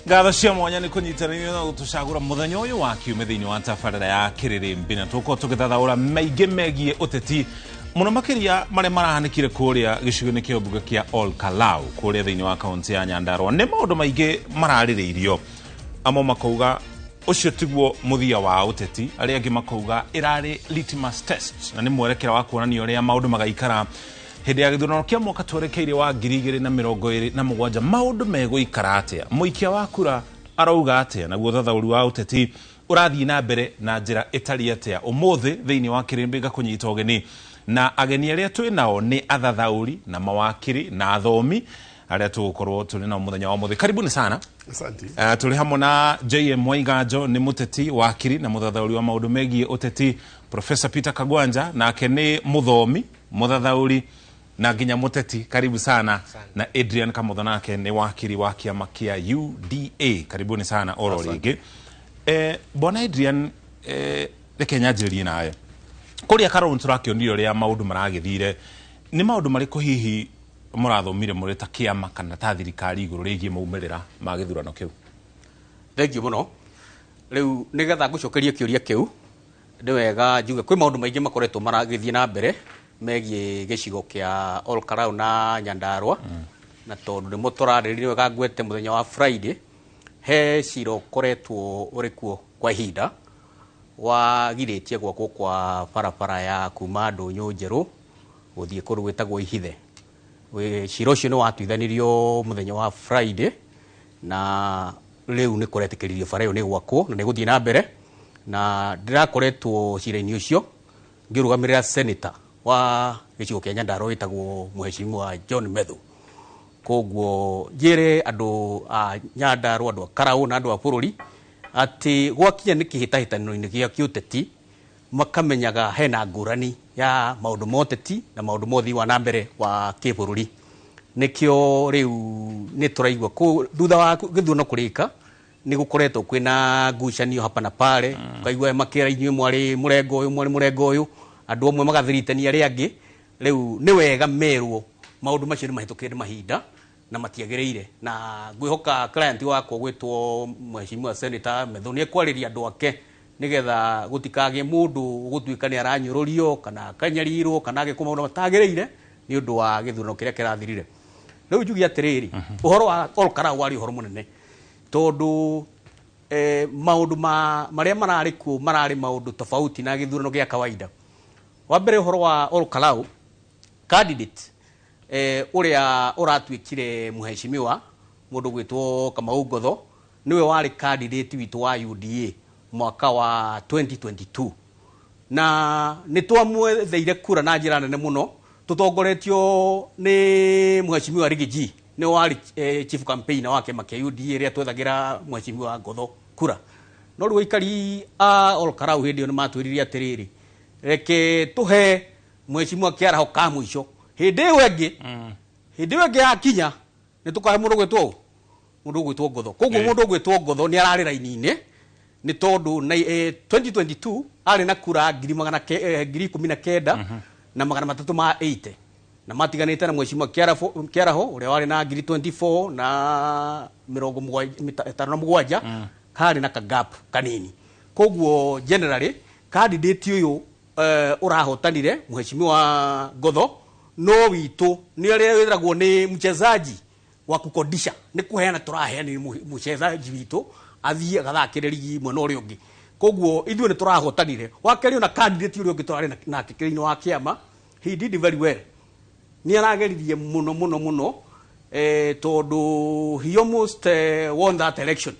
Ngatho cia mwanya nĩ kũnyitanĩria na gũtũcagũra mũthenya ũyũ wa kiumia thĩinĩ wa tabarĩra ya Kĩrĩrĩmbĩ, na tũkorwo tũgĩthathaũra maingĩ megiĩ ũteti, mũno makĩria marĩa marahanĩkire kũrĩa gĩcigo-inĩ kĩa mbunge kĩa Ol Kalou kũrĩa thĩinĩ wa kaunti ya Nyandarua. Nĩ maũndũ maingĩ mararĩrĩirio, amwe makauga ũcio tiguo mũthia wa ũteti, arĩa angĩ makauga ĩrarĩ litmus test na nĩ mwerekera wa kuonania ũrĩa maũndũ magaikara hĩndĩ ya gĩthurano kĩa mwaka twerekeire wa 2027. Maũndũ megũikara atĩa? Mũikia wa kura arauga atĩa? Naguo ũthathaũri wa ũteti ũrathiĩ na mbere na njĩra ĩtariĩ atĩa? Ũmũthĩ thĩinĩ wa Kĩrĩmbĩ ngakũnyita ũgeni, na ageni arĩa twĩ nao nĩ athathaũri na mawakiri na athomi arĩa tũgũkorwo tũrĩ nao mũthenya wa ũmũthĩ. Karibuni sana. Asante. Tũrĩ hamwe na JM Waiganjo, nĩ mũteti, wakiri na mũthathaũri wa maũndũ megiĩ ũteti. Professor Peter Kagwanja nake nĩ mũthomi, mũthathaũri na nginya mũteti. Karibu sana. Na Adrian Kamotho nake nĩ wakiri wa kĩama kĩa UDA. Karibuni sana oro rĩngĩ. Bwana Adrian, reke nyanjĩrĩrie nawe. Kũrĩa Karũrũ tũrakĩonire ũrĩa maũndũ maragĩthire. Nĩ maũndũ marĩkũ hihi mũrathomire mũrĩ ta kĩama kana ta thirikari igũrũ rĩgiĩ maumĩrĩra ma gĩthurano kĩu? Thengiũ mũno. Rĩu nĩgetha ngũcokerie kĩũria kĩu, nĩ wega njuge kwĩ maũndũ maingĩ makoretwo maragĩthiĩ na mbere megiĩ gĩcigo kĩa Ol Kalou na Nyandarua. Na tondũ nĩmo tũrarĩrĩria, nĩ wega ngwete mũthenya wa Friday he cira ũkoretwo ũrĩ kuo kwa ihinda wagirĩtie gwakwo kwa barabara ya kuma Ndũnyũ Njerũ gũthiĩ kũndũ gwĩtagwo Ihithe. Cira ũcio nĩ watuithanirio mũthenya wa Friday, na rĩu nĩ kũretĩkĩririo bara ĩyo nĩ gwakwo na nĩ gũthiĩ na mbere. Na ndĩrakoretwo cira-inĩ ũcio ngĩrũgamĩrĩra senator wa gĩcigo kĩa Nyandarua wĩtagwo Mheshimiwa John Methu. Koguo njĩre andũ a Nyandarua, andũ a Karau na andũ a bũrũri atĩ gwakinya nĩ kĩhĩtahĩtano-inĩ gĩa kĩũteti, makamenyaga hena ngũrani ya maũndũ ma ũteti na maũndũ ma ũthii wa na mbere wa kĩbũrũri. Nĩkĩo rĩu nĩ tũraigua thutha wa gĩthurano kũrĩka nĩ gũkoretwo kwĩna ngucanio hapa na pale. Ũkaigua makĩra inyuĩ mwarĩ mũrengo ũyũ, mwarĩ mũrengo ũyũ, andũ amwe magathiritania arĩa angĩ. Rĩu nĩ wega merwo maũndũ macio nĩ mahĩtũkĩre nĩ mahinda na matiagĩrĩire. Na ngwĩhoka client wakwa gwĩtwo Mheshimiwa Senator Methu nĩ ekwarĩria andũ ake nĩgetha gũtikagĩe mũndũ ũgũtuĩka nĩ aranyũrũrio kana akanyarirwo kana agĩkwo maũndũ matagĩrĩire nĩ ũndũ wa gĩthurano kĩrĩa kĩrathirire. Rĩu njuge atĩrĩrĩ, ũhoro wa Ol Kalou warĩ ũhoro mũnene tondũ maũndũ marĩa mararĩ kuo mararĩ maũndũ tofauti na gĩthurano gĩa kawaida. Wa mbere, ũhoro wa Ol Kalou candidate ũrĩa ũratuĩkire mheshimiwa, mũndũ gwĩtwo Kamau Ngotho, nĩwe warĩ candidate witũ wa UDA mwaka wa 2022, na nĩ twamwetheire kura na njĩra nene mũno tũtongoretio nĩ Mheshimiwa Riggy nĩ warĩ chief campaigner wa kĩama kĩa UDA rĩrĩa twethagĩra Mheshimiwa Ngotho kura. No rĩu aikari a Ol Kalou hĩndĩ ĩyo nĩ matwĩrire atĩrĩrĩ, reke tũhe Mheshimiwa kĩaraho ka mũico, hĩndĩ ĩyo ĩngĩ, hĩndĩ ĩyo ĩngĩ yakinya nĩ tũkahe mũndũ gwĩtwo ũ, mũndũ ũgwĩtwo Ngotho. Koguo mũndũ ũgwĩtwo Ngotho nĩ ararĩ raini-inĩ nĩ tondũ na 2022 arĩ na kura ngiri magana 19,380 na matiganĩte na Mheshimiwa Kĩaraho ũrĩa warĩ na ngiri 24 na mĩrongo 57, harĩ na kagap kanini. Koguo generally candidate ũyũ ũrahotanire, Mheshimiwa Ngotho, no witũ nĩ arĩa wĩragwo nĩ mchezaji wa kukodisha, nĩ kũheana tũraheanire mchezaji witũ athiĩ agathakĩre ligi mwena ũrĩa ũngĩ. Koguo ithuĩ nĩ tũrahotanire. Wa kerĩ, ona candidate ũrĩa ũngĩ tũrarĩ nake thĩinĩ wa kĩama, he did very well, nĩ arageririe mũno mũno mũno, tondũ he almost won that election,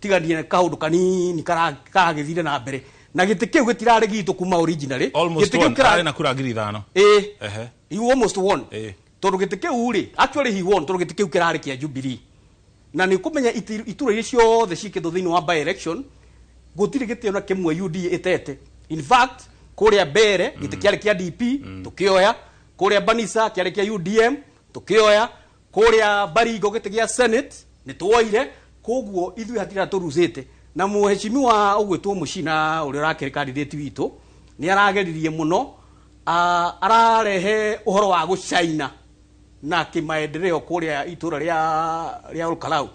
tiganie kaũndũ kanini karagĩthire na mbere na gĩtĩ kĩu gĩtirarĩ gitũ kuma originally. Almost Gĩtĩ kĩu won. Arĩ na kura 5,000. Ĩĩ. He almost won tondũ gĩtĩ kĩu rĩ, actually he won tondũ gĩtĩ kĩu kĩrarĩ kĩa Jubilee, na nĩ kũmenya itura iria ciothe ciĩkĩtwo thĩinĩ wa by election gũtirĩ gĩtĩ ona kĩmwe UDA ĩtete. In fact, kũrĩa mbere gĩtĩ kĩarĩ kĩa DP, tũkĩoya. Kũrĩa Banisa kĩarĩ kĩa UDM, tũkĩoya. Kũrĩa Baringo gĩtĩ gĩa Senate nĩ tuoire. Koguo ithuĩ hatirĩ tũrucĩte. Na mheshimiwa ũgwĩtwo Mũcina ũrĩa ũrakĩrĩ candidate witũ nĩ arageririe mũno, ararehe ũhoro wa gũcaina na kĩmaendeleo kũrĩa itũra rĩa Ol Kalou.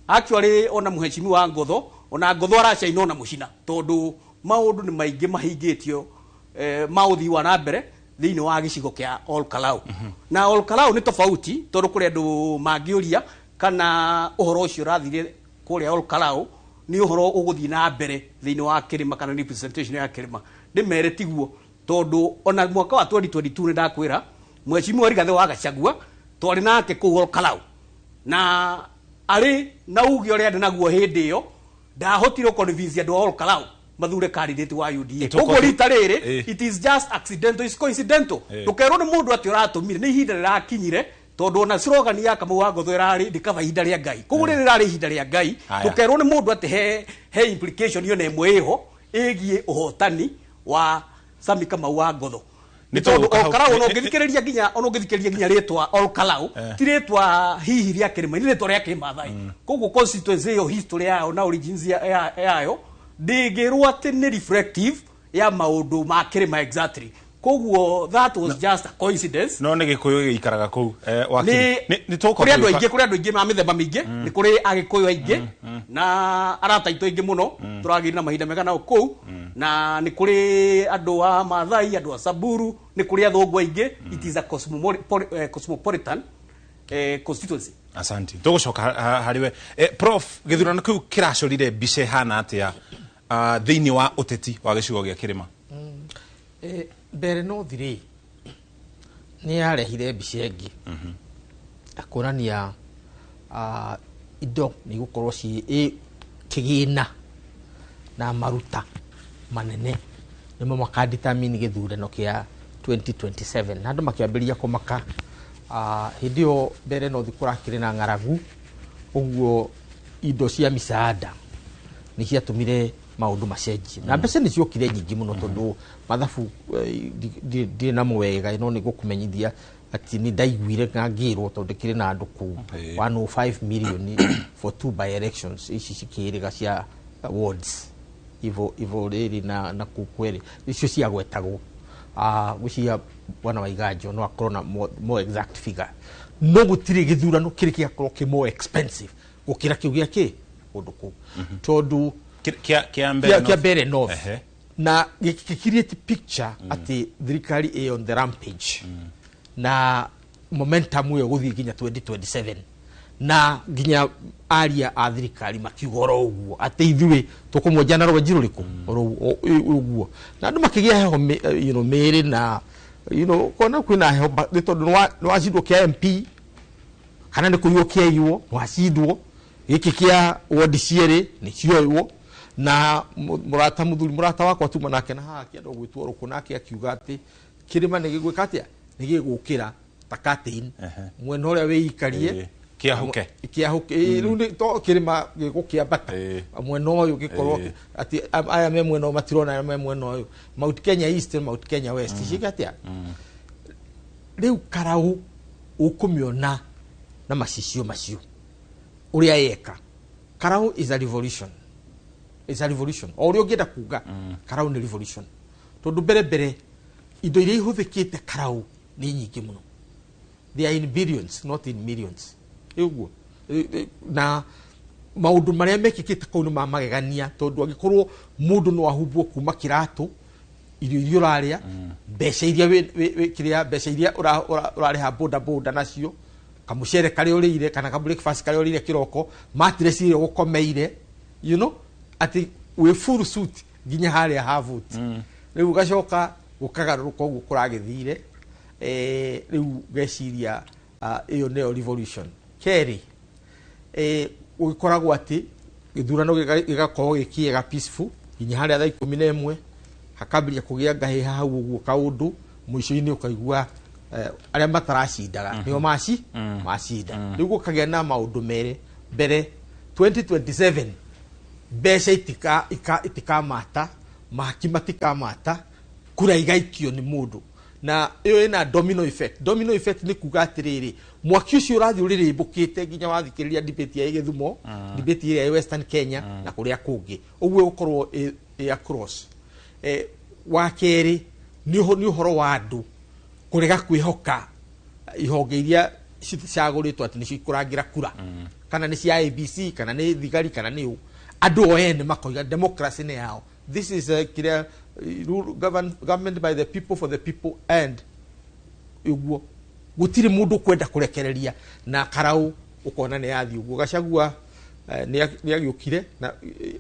Actually ona mheshimiwa wa Ngotho, ona Ngotho aracaina ona mucina, tondu maundu ni maingi mahingitio ma uthii wa na mbere thiini wa gicigo kia Ol Kalou. Na Ol Kalou ni tofauti tondu kuri andu mangiuria kana uhoro ucio urathire kuria Ol Kalou ni uhoro uguthii na mbere thiini wa kirima kana representation ya kirima. Ndimere tiguo, tondu ona mwaka wa 2022 ni ndakwira mheshimiwa Rigathi wa Gachagua twari nake kuu Ol Kalou, na ari na uge uria ndi naguo hindi iyo ndahotire convince andu a Ol Kalou mathure candidate wa UDA. Koguo rita riri it is just accidental, is coincidental. Ndukerwo ni mundu ati uratumire, ni ihinda rirakinyire, tondu ona slogan ya Kamau wa Ngotho irari ndikaba ihinda ria Ngai. Koguo riri rirari ihinda ria Ngai, ndukerwo ni mundu ati he implication yo na imwe iho igie uhotani wa Sammy Kamau wa Ngotho. Ni tondu Ol Kalou ona ũngĩthikĩrĩria nginya, ona ũngĩthikĩrĩria nginya rĩtwa Ol Kalou ti rĩtwa hihi rĩa kĩrĩma, nĩ rĩtwa rĩa kĩmathai. Koguo constituency ĩyo history yayo na origins yayo ndĩngĩrwo atĩ nĩ reflective ya maũndũ ma kĩrĩma exactly. Koguo that was just a coincidence. No nĩ Gĩkũyũ gĩikaraga kũu. Wakiri nĩ tũgũkorwo kũrĩ andũ aingĩ, kũrĩ andũ aingĩ ma mĩthemba mĩingĩ, nĩ kũrĩ Agĩkũyũ aingĩ na arata aitũ aingĩ mũno, tũragĩire na mahinda mega nao kũu, na nĩ kũrĩ andũ a Maathai, andũ a Samburu, nĩ kũrĩ athũngũ aingĩ. It is a cosmopolitan constituency. Asante. Tũgũcoka harĩ we. Prof, gĩthurano kĩu kĩracorire mbica ĩhana atĩa thĩinĩ wa ũteti wa gĩcigo gĩa kĩrĩma? Mbere no thirĩ nĩ yarehire mbica ĩngĩ ya kuonania indo nĩ igũkorwo ciĩ kĩgĩna na maruta manene nĩmo makadetermine gĩthurano kĩa 2027, na andũ makĩambĩrĩria kũmaka. Hĩndĩ ĩyo mbere no kũrakĩrĩ na ng'aragu, ũguo indo cia misaada nĩ ciatũmire maũndũ macenjie, na mbeca nĩ ciokire nyingĩ mũno, tondũ mathabu ndirĩ namo wega, no nĩ ngũkũmenyithia atĩ nĩ ndaiguire na ngĩrwo, tondũ ndĩkĩrĩ na andũ kũu 105 million for 2 by elections ici cikĩrĩga cia wards ivo rĩrĩ na kũu kwerĩ icio ciagwetagwo. Gwĩciria bwana Waiganjo no akorwo na more exact figure, no gũtirĩ gĩthurano kĩrĩ gĩakorwo kĩ more expensive gũkĩra kĩu gĩa kĩ kũndũ kũu, tondũ kĩa mbere north na gĩkĩ create picture atĩ thirikari ĩ on the rampage na momentum ĩyo gũthiĩ nginya 2027, na nginya aria a thirikari makiuga oro ũguo atĩ ithuĩ tũkũmwenja na rwenji rũrĩkũ ũguo, na andũ makĩgĩa heho mĩĩrĩ na kona kwĩna heho nĩ tondũ nĩ wacindwo kĩa MP kana nĩ kũiywo kĩaiywo, nĩ wacindwo gĩkĩ kĩa wodi cierĩ nĩ cioywo, na mũrata mũthuri mũrata wakwa tuma nake na haha kĩandũ gwĩtwo rũkũ, nake akiuga atĩ kĩrĩma nĩ gĩgwĩka atĩa, nĩ gĩgũkĩra ta curtain mwena ũrĩa wĩikarie kĩahũke kĩahũke, rĩu nĩ to kĩrĩma gĩgũkĩambata mwena ũyũ gĩkorwo atĩ aya me mwena ũyũ matirona aya me mwena ũyũ, Mount Kenya East na Mount Kenya West ciĩke atĩa. Rĩu Karau ũkũmĩona na macicio macio ũrĩa yeka. Karau is a revolution. It's a revolution. O ũrĩa ũngĩenda kuga Karau nĩ revolution, tondũ mbere mbere indo iria ihũthĩkĩte Karau nĩ nyingĩ mũno. They are in billions, not in millions. Ũguo na maũndũ marĩa mekĩkĩte kũu nĩ ma magegania, tondũ angĩkorwo mũndũ no ahumbwo kuma kĩratũ, irio iria ũrarĩa, mbeca iria kĩrĩa mbeca iria ũrarĩha boda boda nacio, kamũcere karĩa ũrĩire kana ka breakfast karĩa ũrĩire kĩroko, mattress ĩrĩa ũgũkomeire, atĩ wĩ full suit nginya harĩa ha vote. Rĩu ũgacoka gũkagarũrũka ũguo kũragĩthire, rĩu ngeciria ĩyo nĩyo revolution. Kerĩ, gũgĩkoragwo atĩ gĩthurano gĩgakorwo gĩ kĩega peaceful nginya harĩa thaa 11, hakambĩrĩria kũgĩa ngahĩha hau ũguo kaũndũ, mũico-inĩ ũkaigua arĩa mataracindaga nĩo macinda. Rĩu gũkagĩa na maũndũ merĩ. Mbere 2027 mbeca itikamata, mahaki matikamata, kura igaikio nĩ mũndũ, na ĩyo ĩna domino effect. Domino effect nĩ kuga atĩrĩrĩ, mwaki ũcio ũrathiĩ ũrĩrĩmbũkĩte nginya wathikĩrĩria debate ya Gĩthumo, debate ĩrĩa ya Western Kenya na kũrĩa kũngĩ, ũguo ĩgũkorwo ĩ across. Wa kerĩ nĩ ũhoro wa andũ kũrega kwĩhoka ihonge iria cicagũrĩtwo atĩ nĩcio ikũrangĩra kura. Kana nĩ cia ABC, kana nĩ thigari, kana nĩ ũ, andũ o ene makoiga democracy nĩ yao. This is kĩrĩa rule, government by the people, for the people, and ũguo gũtirĩ mũndũ kwenda kũrekereria. Na Karau ũkona nĩ yathiĩ ũguo. Gachagua nĩ agĩũkire na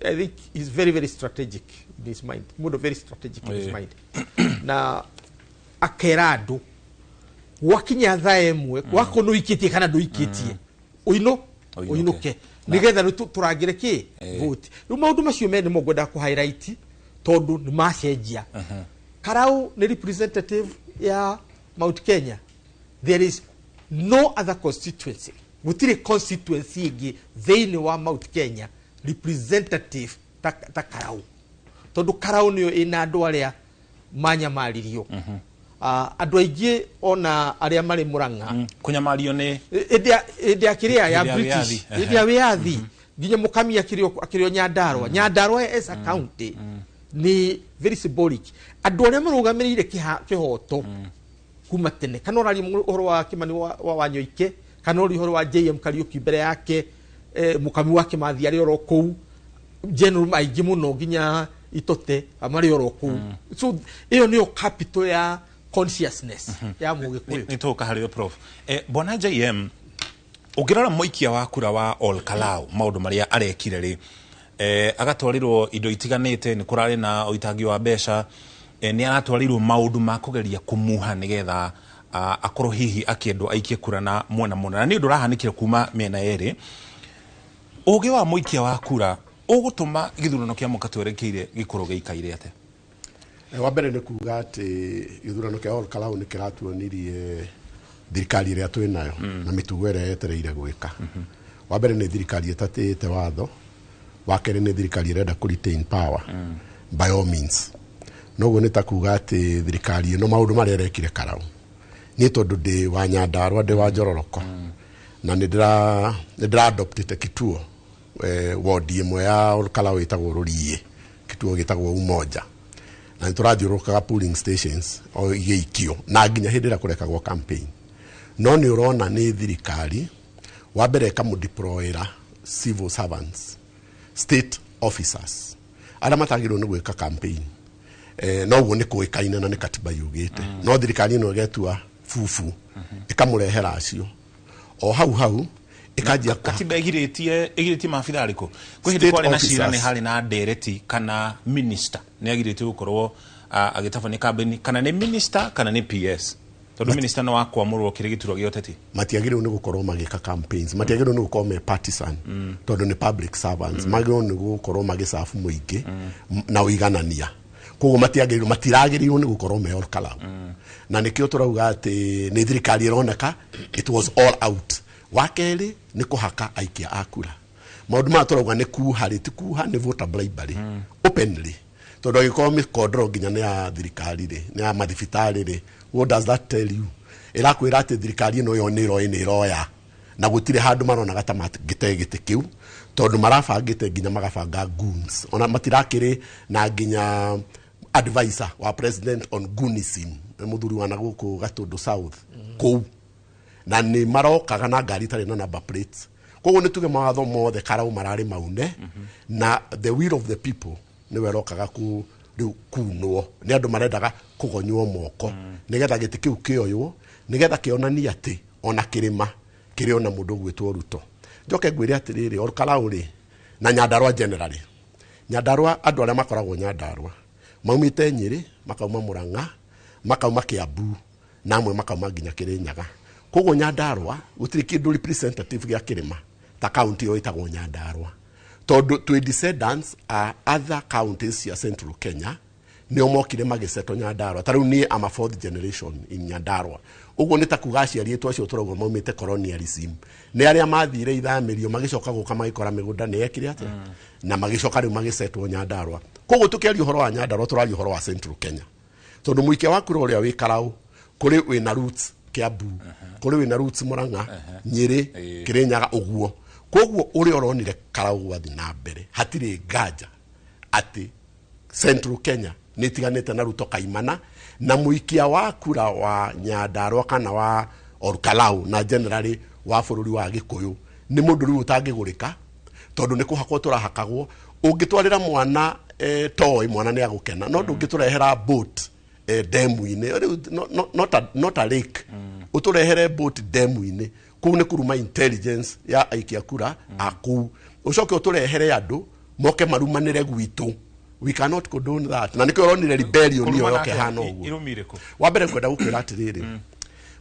I think he's very, very strategic in his mind, mũndũ very strategic in his mind, na akera andũ gwakinya thaa 1 wakorwo nĩ ũikĩtie kana ndũikĩtie, ũinũ Ũinũke. Ũinũke nĩgetha rĩu tũrangĩre kĩ vote. Rĩu maũndũ macio merĩ nĩmo ngwendaga kũ highlight tondũ nĩ macenjia. Karau nĩ representative ya Mount Kenya. There is no other constituency, gũtirĩ constituency ĩngĩ thĩinĩ wa Mount Kenya representative ta Karau, tondũ Karau nĩyo ĩna andũ arĩa manyamaririo. Andũ aingĩ ona arĩa marĩ Mũrang'a. Kũnyamario nĩ Hĩndĩ ya kĩrĩa ya Hĩndĩ ya British, wĩyathi. Hĩndĩ ya wĩyathi, nginya Mũkami akĩrĩ o Nyandarua. Nyandarua as a county nĩ very symbolic. Andũ arĩa marũgamĩrĩire kĩhoto kuma tene, kana ũraria ũhoro wa Kimani wa Wanyoike, kana ũraria ũhoro wa JM Kariuki mbere yake, Mũkami wa Kĩmathi arĩ oro kũu, general aingĩ mũno nginya Itote marĩ oro kũu. So ĩyo nĩyo capital ya consciousness ya Mũgĩkũyũ. Nĩ tũka harĩ we, Prof. Bwana JM, ũngĩrora mũikia wa kura wa Ol Kalou, maũndũ marĩa arekire rĩ, agatwarĩrwo indo itiganĩte, nĩ kũrarĩ na ũitangi wa mbeca, nĩ aratwarĩirwo maũndũ ma kũgeria kũmuha nĩgetha akorwo hihi akĩendwo aikie kura na mwena mũna, na nĩ ũndũ ũrahanĩkire kuma mĩena yerĩ. Ũgĩ wa mũikia wa kura ũgũtũma gĩthurano kĩa mwaka twerekeire gĩkorwo gĩikaire atĩa? Wa mbere nĩ kuga atĩ gĩthurano kĩa Ol Kalou nĩ kĩratuonirie thirikari ĩrĩa twĩ nayo na mĩtugo ĩrĩa yetereire gwĩka. Wa mbere nĩ thirikari ĩtatĩĩte watho, wa kerĩ nĩ thirikari ĩrenda kũ retain power by all means. Noguo nĩ ta kuga atĩ thirikari ĩno maũndũ marĩa ĩrekire Karau, niĩ tondũ ndĩ wa Nyandarua, ndĩ wa Njororoko, na nĩ ndĩra adoptĩte kituo wodi ĩmwe ya Ol Kalou ĩtagwo Rũriĩ, kituo gĩtagwo Umoja, na nĩ tũrathiũrũrũkaga polling stations o igĩikio na nginya hĩndĩ ĩrĩa kũrekagwo campaign. No nĩ ũrona nĩ thirikari wa mbere ĩkamũdeployera civil servants, state officers arĩa matagĩrĩirwo nĩ gwĩka campaign. No ũguo nĩ kũĩkaine na nĩ katiba yugĩte, no thirikari ĩno ĩgetua bubu ĩkamũrehera acio o hau hau ĩkanjia Katiba ĩgirĩtie maabitha arĩkũ? Kwĩ hĩndĩ State kwarĩ na cira nĩ officers. harĩ na ndereti kana minister nĩ agirĩtio gũkorwo agĩtabania kambeni, kana nĩ minister kana nĩ PS, tondũ minister nĩ wa kwamũrwo kĩrĩ gĩturwa gĩa ũteti. Matiagĩrĩirwo nĩ gũkorwo magĩka campaigns, matiagĩrĩirwo nĩ gũkorwo me partisan tondũ nĩ public servants, magĩrĩirwo nĩ gũkorwo magĩcabu mũingĩ na ũiganania. Koguo matiagĩrĩirwo, matiragĩrĩirwo nĩ gũkorwo me Ol Kalou, na nĩkĩo tũrauga atĩ nĩ thirikari ĩroneka it was all out. Wa kerĩ nĩ kũhaka aikia a kura. Maũndũ maya tũrauga nĩ kuha rĩ, ti kuha, nĩ voter bribery openly, tondũ angĩkorwo mĩkondoro nginya nĩ ya thirikari rĩ, nĩ ya mathibitarĩ rĩ, what does that tell you? Ĩrakwĩra atĩ thirikari ĩno yo nĩ ĩroĩ nĩ ĩroya na gũtirĩ handũ maronaga ta mangĩte gĩtĩ kĩu, tondũ marabangĩte nginya magabanga goons, ona matirakĩrĩ na nginya advisor wa president on goonism, mũthuri wa na gũkũ Gatũndũ South kũu, na nĩ marokaga na ngari itarĩ na number plates. Koguo nĩ tuge mawatho mothe Karau mararĩ maune, na the will of the people nĩwe ĩrokaga ku rĩu kunwo nĩ andũ marendaga kũgonywo moko nĩgetha gĩtĩ kĩu kĩoywo, nĩgetha kĩonanie atĩ ona kĩrĩma kĩrĩ ona mũndũ ũgwĩtwo Ruto. Njoke ngwĩre atĩrĩrĩ, Ol Kalou rĩ na Nyandarua generally, Nyandarua andũ arĩa makoragwo Nyandarua maumĩte Nyĩrĩ, makauma Mũrang'a, makauma Kĩambu, na amwe makauma nginya Kĩrĩnyaga. Koguo Nyandarua gũtirĩ kĩndũ representative gĩa kĩrĩma ta county ĩyo ĩtagwo Nyandarua, tondũ twĩ descendants a other counties cia Central Kenya nĩo mokire magĩcetwo Nyandarua. Ta rĩu niĩ am a fourth generation in Nyandarua. Ũguo nĩ ta kuga aciari aitũ acio tũrauga maumĩte colonialism nĩ arĩa mathire ithamĩrio, magĩcoka gũka magĩkora mĩgũnda nĩ yekire atĩa, na magĩcoka rĩu magĩcetwo Nyandarua. Koguo tũkĩaria ũhoro wa Nyandarua tũraria ũhoro wa Central Kenya, tondũ mũikia wa kura ũrĩa wĩ Karau kũrĩ wĩna roots Kiambu, kũrĩ wĩna roots Murang'a, Nyĩrĩ, Kĩrĩnyaga ũguo. Koguo ũrĩa ũronire Karau gwathi na mbere, hatirĩ nganja atĩ Central Kenya nĩ ĩtiganĩte na Ruto kaimana, na mũikia wa kura wa Nyandarua kana wa Olkalau na generally wa bũrũri wa Gĩkũyũ. Nĩ mũndũ rĩu ũtangĩgũrĩka tondũ nĩ kũhakwo tũrahakagwo. Ũngĩtwarĩra mwana toy, mwana nĩ agũkena, no ndũngĩtũrehera boat demu-inĩ rĩu, not a lake, ũtũrehere boat demu-inĩ kũu nĩ kuruma intelligence ya aikia kura a kũu, ũcoke ũtũrehere andũ moke marumanĩre gwitũ. We cannot condone that, na nĩkĩo ũronire rebellion ĩyo yoke hana ũguo. Irumi irĩkũ? Wa mbere ngwenda gũkwĩra atĩrĩrĩ,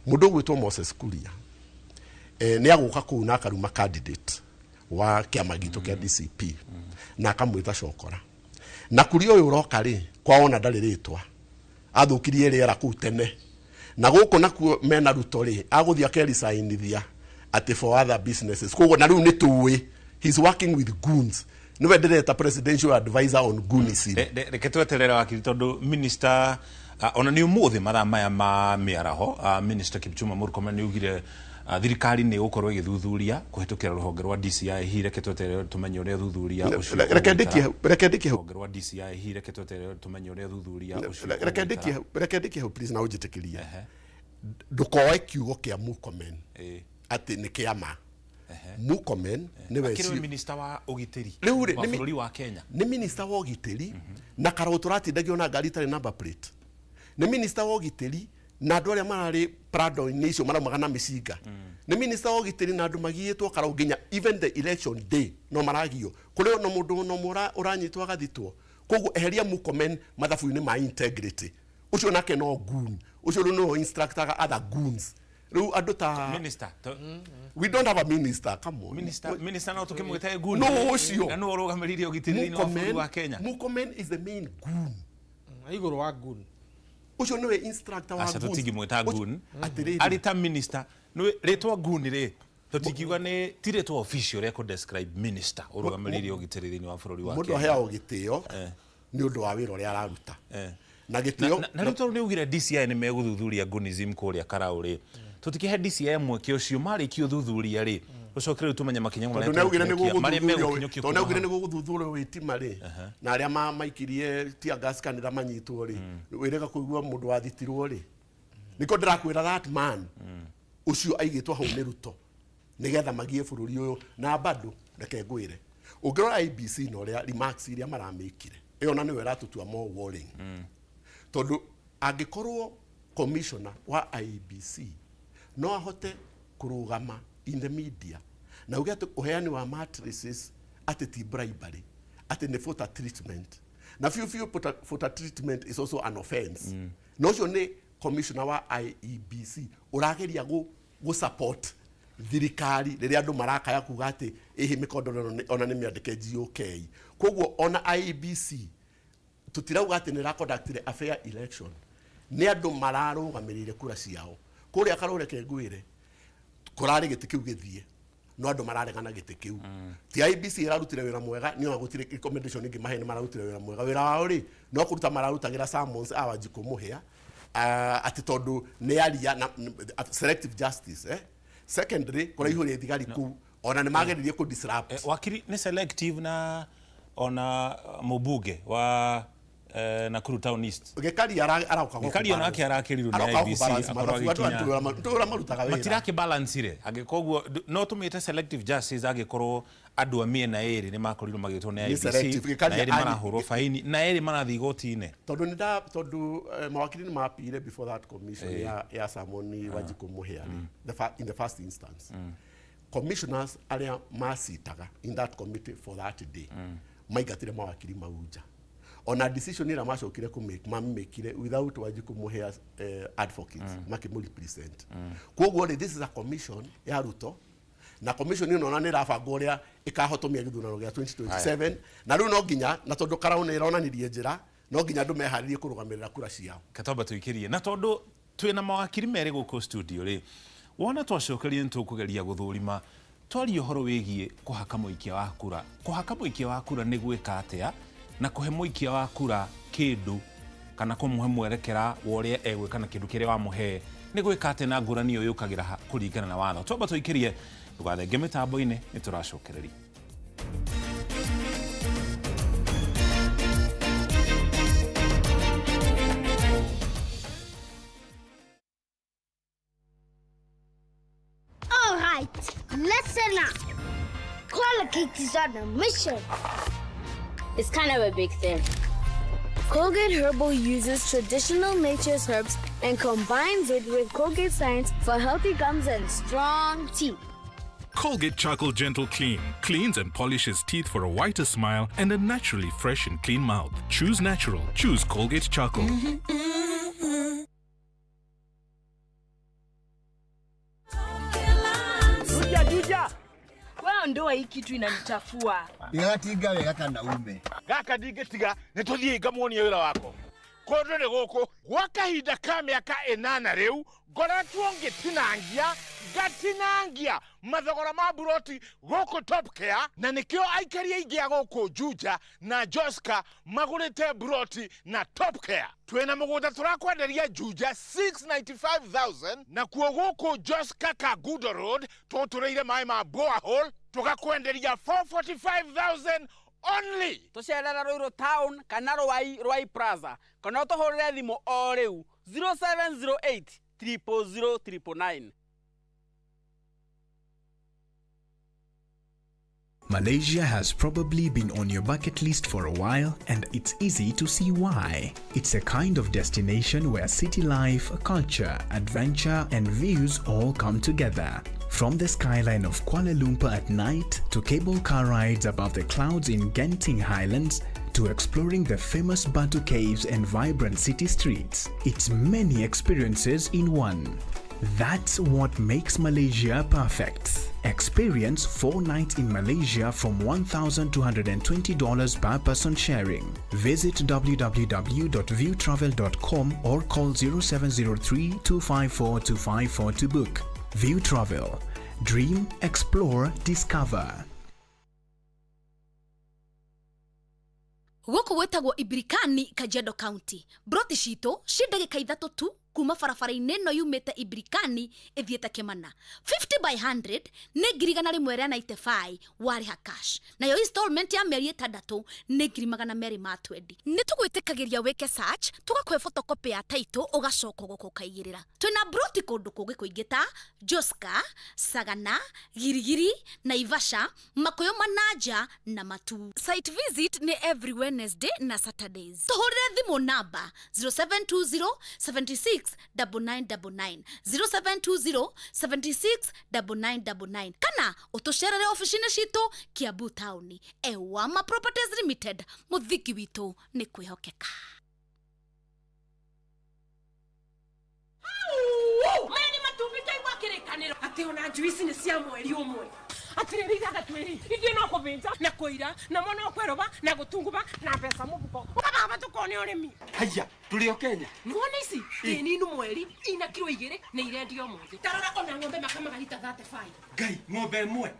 mũndũ ũgwĩtwo Moses Kuria nĩ agũka kũu na akaruma candidate wa kĩama gitũ kĩa DCP na akamwĩta cokora. Na Kuria ũyũ ũroka rĩ, kwao ona ndarĩ rĩtwa, athũkirie rĩera kũu tene, na gũkũ nakuo mena Ruto rĩ, agũthiĩ akericainithia atĩ for other businesses. Koguo na rĩu nĩ tũĩ he's working with goons. Nĩwe ndĩreta presidential advisor on goonism. Reke tweterere, wakiri, tondũ minister ona nĩ ũmũthĩ mathaa maya ma mĩaraho, Minister Kipchumba Murkomen nĩ augire thirikari nĩ ĩgũkorwo ĩgĩthuthuria kũhetũkĩra rũhonge rwa DCI. Hihi reke tweterere tũmenye ũrĩa ũthuthuria ũcio Reke ũgũikara. ndikie hau, reke ndikie hau. Rũhonge rwa DCI, hihi reke tweterere tũmenye ũrĩa ũthuthuria ũcio Reke ũgũikara. ndikie hau, reke ndikie hau please, na ũnjĩtĩkĩrie. Ndũkoe kiugo kĩa Murkomen atĩ nĩ kĩama. Murkomen nĩwe Akĩrĩ we minister wa ũgitĩri Rĩu rĩ, wa nĩ bũrũri wa Kenya. Nĩ minister wa ũgitĩri na karaũ tũratindagio na ngari itarĩ number plate. Nĩ minister wa ũgitĩri na andũ arĩa mararĩ prado-inĩ icio maraumaga na mĩcinga. Nĩ minister wa ũgitĩri na andũ magiĩtwo karaũ nginya even the election day no maragio kũrĩ ona mũndũ ona ũmwe ũranyitwo agathitwo. Koguo eheria Murkomen mathabu-inĩ ma integrity. Ũcio nake no goon, ũcio rĩu nĩwe instructaga other goons, rĩu andũ ta Minister We don't have a minister, come on. Minister no tũkĩmwĩta goon. No, ũcio. Na nĩwe ũrũgamĩrĩire ũgitĩri thĩinĩ wa bũrũri wa Kenya. Murkomen is the main goon. Igũrũ wa gun. Ũcio nĩwe instructor wa Aca, goons. tũtingĩmwĩta goon. Atĩrĩrĩ. Arĩ ta minister nĩ rĩtwa goon rĩ, tũtingiuga nĩ ti rĩtwa official rĩa kũ-describe minister ũrũgamĩrĩire ũgitĩri thĩinĩ wa bũrũri wa Mũndũ Kenya. aheagwo gĩtĩo nĩ ũndũ wa wĩra ũrĩa araruta na gĩtĩo. Na rĩu tondũ nĩ ugire DCI nĩ megũthuthuria goonism kũrĩa Karau rĩ, tũtikĩhe DCI mweke ũcio, marĩkia ũthuthuria rĩ, ũcoke rĩu tũmenye makinya Tondũ marĩa nĩ augire nĩ tũgũkinyũkia, marĩa gũgũthuthurio, megũkinyũkio tondũ nĩ augire kuma nĩ gũgũthuthurio wĩtima rĩ, na arĩa maikirie tear gas kanitha manyitwo rĩ, wĩrĩga kũigua mũndũ wathitirwo rĩ. Nĩkĩo ndĩrakwĩra that man ũcio aigĩtwo hau nĩ Ruto nĩgetha magie bũrũri ũyũ. Na bado reke ngwĩre, ũngĩrora IEBC na ũrĩa remarks iria maramĩkire, ĩyo na nĩyo ĩratũtua more worrying, tondũ angĩkorwo commissioner wa IEBC no ahote kũrũgama in the media na uge atĩ ũheani wa matrices atĩ ti bribery, atĩ nĩ voter treatment, na biũ biũ voter treatment is also an offense, na ũcio nĩ commissioner wa IEBC ũrageria gũ support thirikari rĩrĩa andũ marakaya kuga atĩ ĩhĩ mĩkondoro ona nĩ mĩandĩke GOK. Koguo ona IEBC tutirauga atĩ nĩ ĩraconductire a fair election, nĩ andũ mararũgamĩrĩire kura ciao kũrĩa karũreke. Ngwĩre kũrarĩ gĩtĩ kĩu gĩthiĩ, no andũ mararegana gĩtĩ kĩu. Ti IEBC ĩrarutire wĩra mwega, nĩ ona gũtirĩ recommendation ĩngĩ mahe nĩ mararutire wĩra mwega. Wĩra wao rĩ, no kũruta mararutagĩra summons a Wanjikũ Mũhĩa, atĩ tondũ nĩ aria na selective justice. Secondly, kũraihũria thigari kũu, ona nĩ mageririe kũ disrupt. Wakiri, nĩ selective na ona mũmbunge wa Nakuru Town East Gĩkari arauka. Gĩkari onake arakĩrirwo nĩ IEBC akorwo agĩkinya. Ndũra marutaga wĩra. Matirakĩ balance angĩkorwo no tũmĩte selective justice, angĩkorwo andũ a mĩena ĩrĩ nĩ makorirwo magĩtwo nĩ Nĩ selective. IEBC na Gĩkari erĩ marahũrwo faini na erĩ marathiĩ igoti-inĩ. Tondũ nĩ nda tondũ mawakiri nĩ mapire before that commission ya Samoni Wanjikũ Mũhĩa rĩ, in the first instance commissioners arĩa macitaga in that committee for that day maingatire mawakiri mau nja. Ona decision ĩrĩa macokire kũmake, mamĩkire without Wanjikũ Mũhĩa advocates makĩmũ-represent. Koguo rĩ, this is a commission ya Ruto, na commission ĩno ona nĩ ĩrabangwo ũrĩa ĩkahotomia gĩthurano gĩa 2027. Na rĩu no nginya, na tondũ Karau nĩ ĩronanirie njĩra, no nginya andũ meharĩrie kũrũgamĩrĩra kura ciao. Katamba tũikĩrie, na tondũ twĩna mawakiri merĩ gũkũ studio rĩ, wona twacokeria nĩ tũkũgeria gũthũrima twarie ũhoro wĩgiĩ kũhaka mũikia wa kura. Kũhaka mũikia wa kura nĩ gwĩka atĩa, na kũhe mũikia wa kura kĩndũ kana kũmũhe mwerekera wa ũrĩa egwĩka na kĩndũ kĩrĩa wamũhe nĩ gwĩka atĩa, na ngũrani ĩyo yũkagĩra ha kũringana na watho. Twamba tũikĩrie, ndũgathenge mĩtambo-inĩ, nĩ tũracokereria. All right, listen up. Colgate is on a mission. It's kind of a big thing. Colgate Herbal uses traditional nature's herbs and combines it with Colgate science for healthy gums and strong teeth. Colgate Charcoal Gentle Clean cleans and polishes teeth for a whiter smile and a naturally fresh and clean mouth. Choose natural. Choose Colgate Charcoal. Juja, juja. Wewe ndoa hii kitu inanichafua. Ndigatinga wega kana ume. Gaka ndingĩtiga nĩ tũthiĩ ngamuonie wĩra wako. Kũndũ nĩ gũkũ gwa kahinda ka mĩaka ĩnana rĩu ngoretwo ngĩtinangia ngatinangia mathogora ma buroti gũkũ Top Care, na nĩkĩo aikari aingĩ a gũkũ Juja na Joska magũrĩte buroti na Top Care. Twĩna mũgũnda tũrakwenderia Juja 695,000, nakuo gũkũ Joska Kangundo Road tũtũrĩire maĩ ma borehole tũgakwenderia 445,000 only. Tũcerere Ruiru Town kana Ruai, Ruai Plaza, kana ũtũhũrĩre thimũ o rĩu 0708 000 999. Malaysia has probably been on your bucket list for a while, and it's easy to see why. It's a kind of destination where city life, culture, adventure, and views all come together. From the skyline of Kuala Lumpur at night to cable car rides above the clouds in Genting Highlands to exploring the famous Batu Caves and vibrant city streets. It's many experiences in one. That's what makes Malaysia perfect. Experience 4 nights in Malaysia from $1,220 per person sharing. Visit www.viewtravel.com or call 0703 254 254 to book. View Travel. Dream, explore, discover. Gũkũ gwĩtagwo Ibirikani, Kajiado County. Broti citũ ci ndagĩka 3 tu kuma barabara-inĩ ĩno yumĩte Ibirikani ĩthiĩte Kĩmana. 50 by 100 nĩ 195,000 warĩha cash, nayo installment ya mĩeri 6 nĩ 220,000. Nĩ tũgwĩtĩkagĩria wĩke search, tũgakũhe photocopy ya title, ũgacoka ũgoka ũkaigĩrĩra. Twĩna broti kũndũ kũngĩ kũingĩ ta Joska, Sagana, Girigiri, Naivasha, Makuyu Manaja na Matu. Site visit nĩ every Wednesday na Saturdays. Tũhũrĩre thimũ namba 0720 76 9999, 0720 76 9999, kana ũtũcerere ofici-inĩ citũ Kiambu Town. Ewama Properties Limited, mũthingi witũ nĩ kwĩhokeka. Maya nĩ matumbĩ ndaigua kĩrĩkanĩro atĩ ona njuici nĩ cia mweri ũmwe. Atĩrĩrĩ ithathatũ ĩrĩ ithuĩ no kũthĩnja na kũira namo no kwerũba na gũtunguba na mbeca mũbuko ũkababa tũkone ũrĩmi. Haya, tũrĩ o Kenya. Nĩwona ici ĩ ninu mweri ina kiro 2 nĩ irendio ũmũthĩ. Tarora ona ng'ombe makamaga rita 35. Ngai, ng'ombe ĩmwe.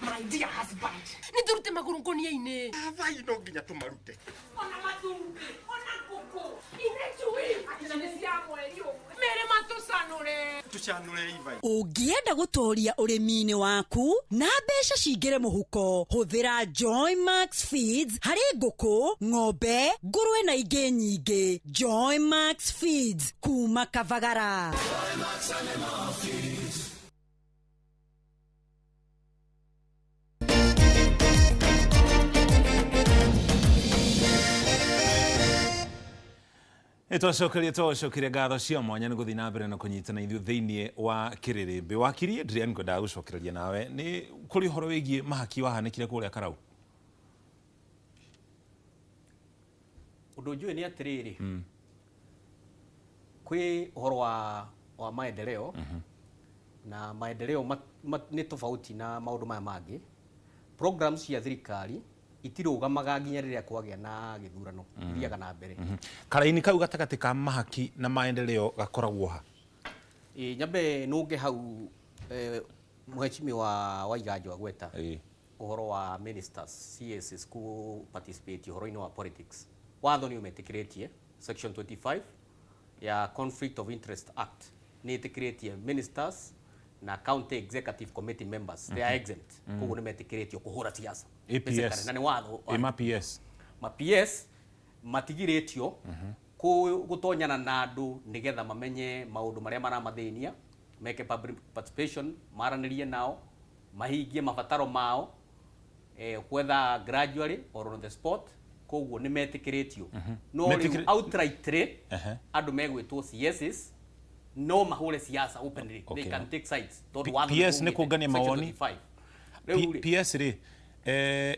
My dear husband, nĩ tũrute magũrũ ngũnia-inĩ. Thaai no nginya tũmarute. Ona matumbĩ, ona ngũkũ, ine njui atĩ na nĩ cia mweri ũmwe. Mere matũcanũre. Tũcanũre Iva. Ũngĩenda gũtũria ũrĩmi-inĩ waku na mbeca cingĩre mũhuko, hũthĩra Joy Max Feeds harĩ ngũkũ, ng'ombe, ngũrwe na ingĩ nyingĩ. Joy Max Feeds kuma Kavagara. Twacokeria ngatho cia mwanya nĩ gũthiĩ na mbere na kũnyitana ithuĩ thĩinĩ wa kĩrĩrĩmbĩ. Wakiri Adrian, ngwendaga gũcokereria nawe nĩ kũrĩ ũhoro wĩgiĩ mahaki wahanĩkire kũrĩa Karau. Ũndũ njũĩ nĩ atĩrĩrĩ, kwĩ ũhoro wa maendeleo na maendeleo nĩ tofauti na maũndũ maya mangĩ. Programs cia thirikari itirũgamaga nginya rĩrĩa kwagĩa na gĩthurano, ithiaga na mbere. Karaini kau gatagatĩ ka mahaki na maendeleo gakoragwo ha? Nyambe nũnge hau mheshimiwa Waiganjo agweta ũhoro wa ministers CSs ku participate ũhoro-inĩ wa politics. Watho nĩ ũmetĩkĩrĩtie section 25 ya Conflict of Interest Act nĩ ĩtĩkĩrĩtie ministers na county executive committee members, they are exempt. Koguo nĩ metĩkĩrĩtio kũhũra siasa. APS. Na nĩ watho. Ma PS. Ma PS matigirĩtio gũtonyana na andũ nĩgetha mamenye maũndũ marĩa maramathĩnia, meke public participation, maranĩrie nao, mahingie mabataro mao. Whether gradually or on the spot, koguo nĩ metĩkĩrĩtio. No rĩu outrightly andũ megwĩtwo CSs no mahũre siasa openly. They can take sides tondũ watho PS nĩ nĩũugĩte, kũngania section mawoni. 25. Rĩu rĩ, PS rĩ,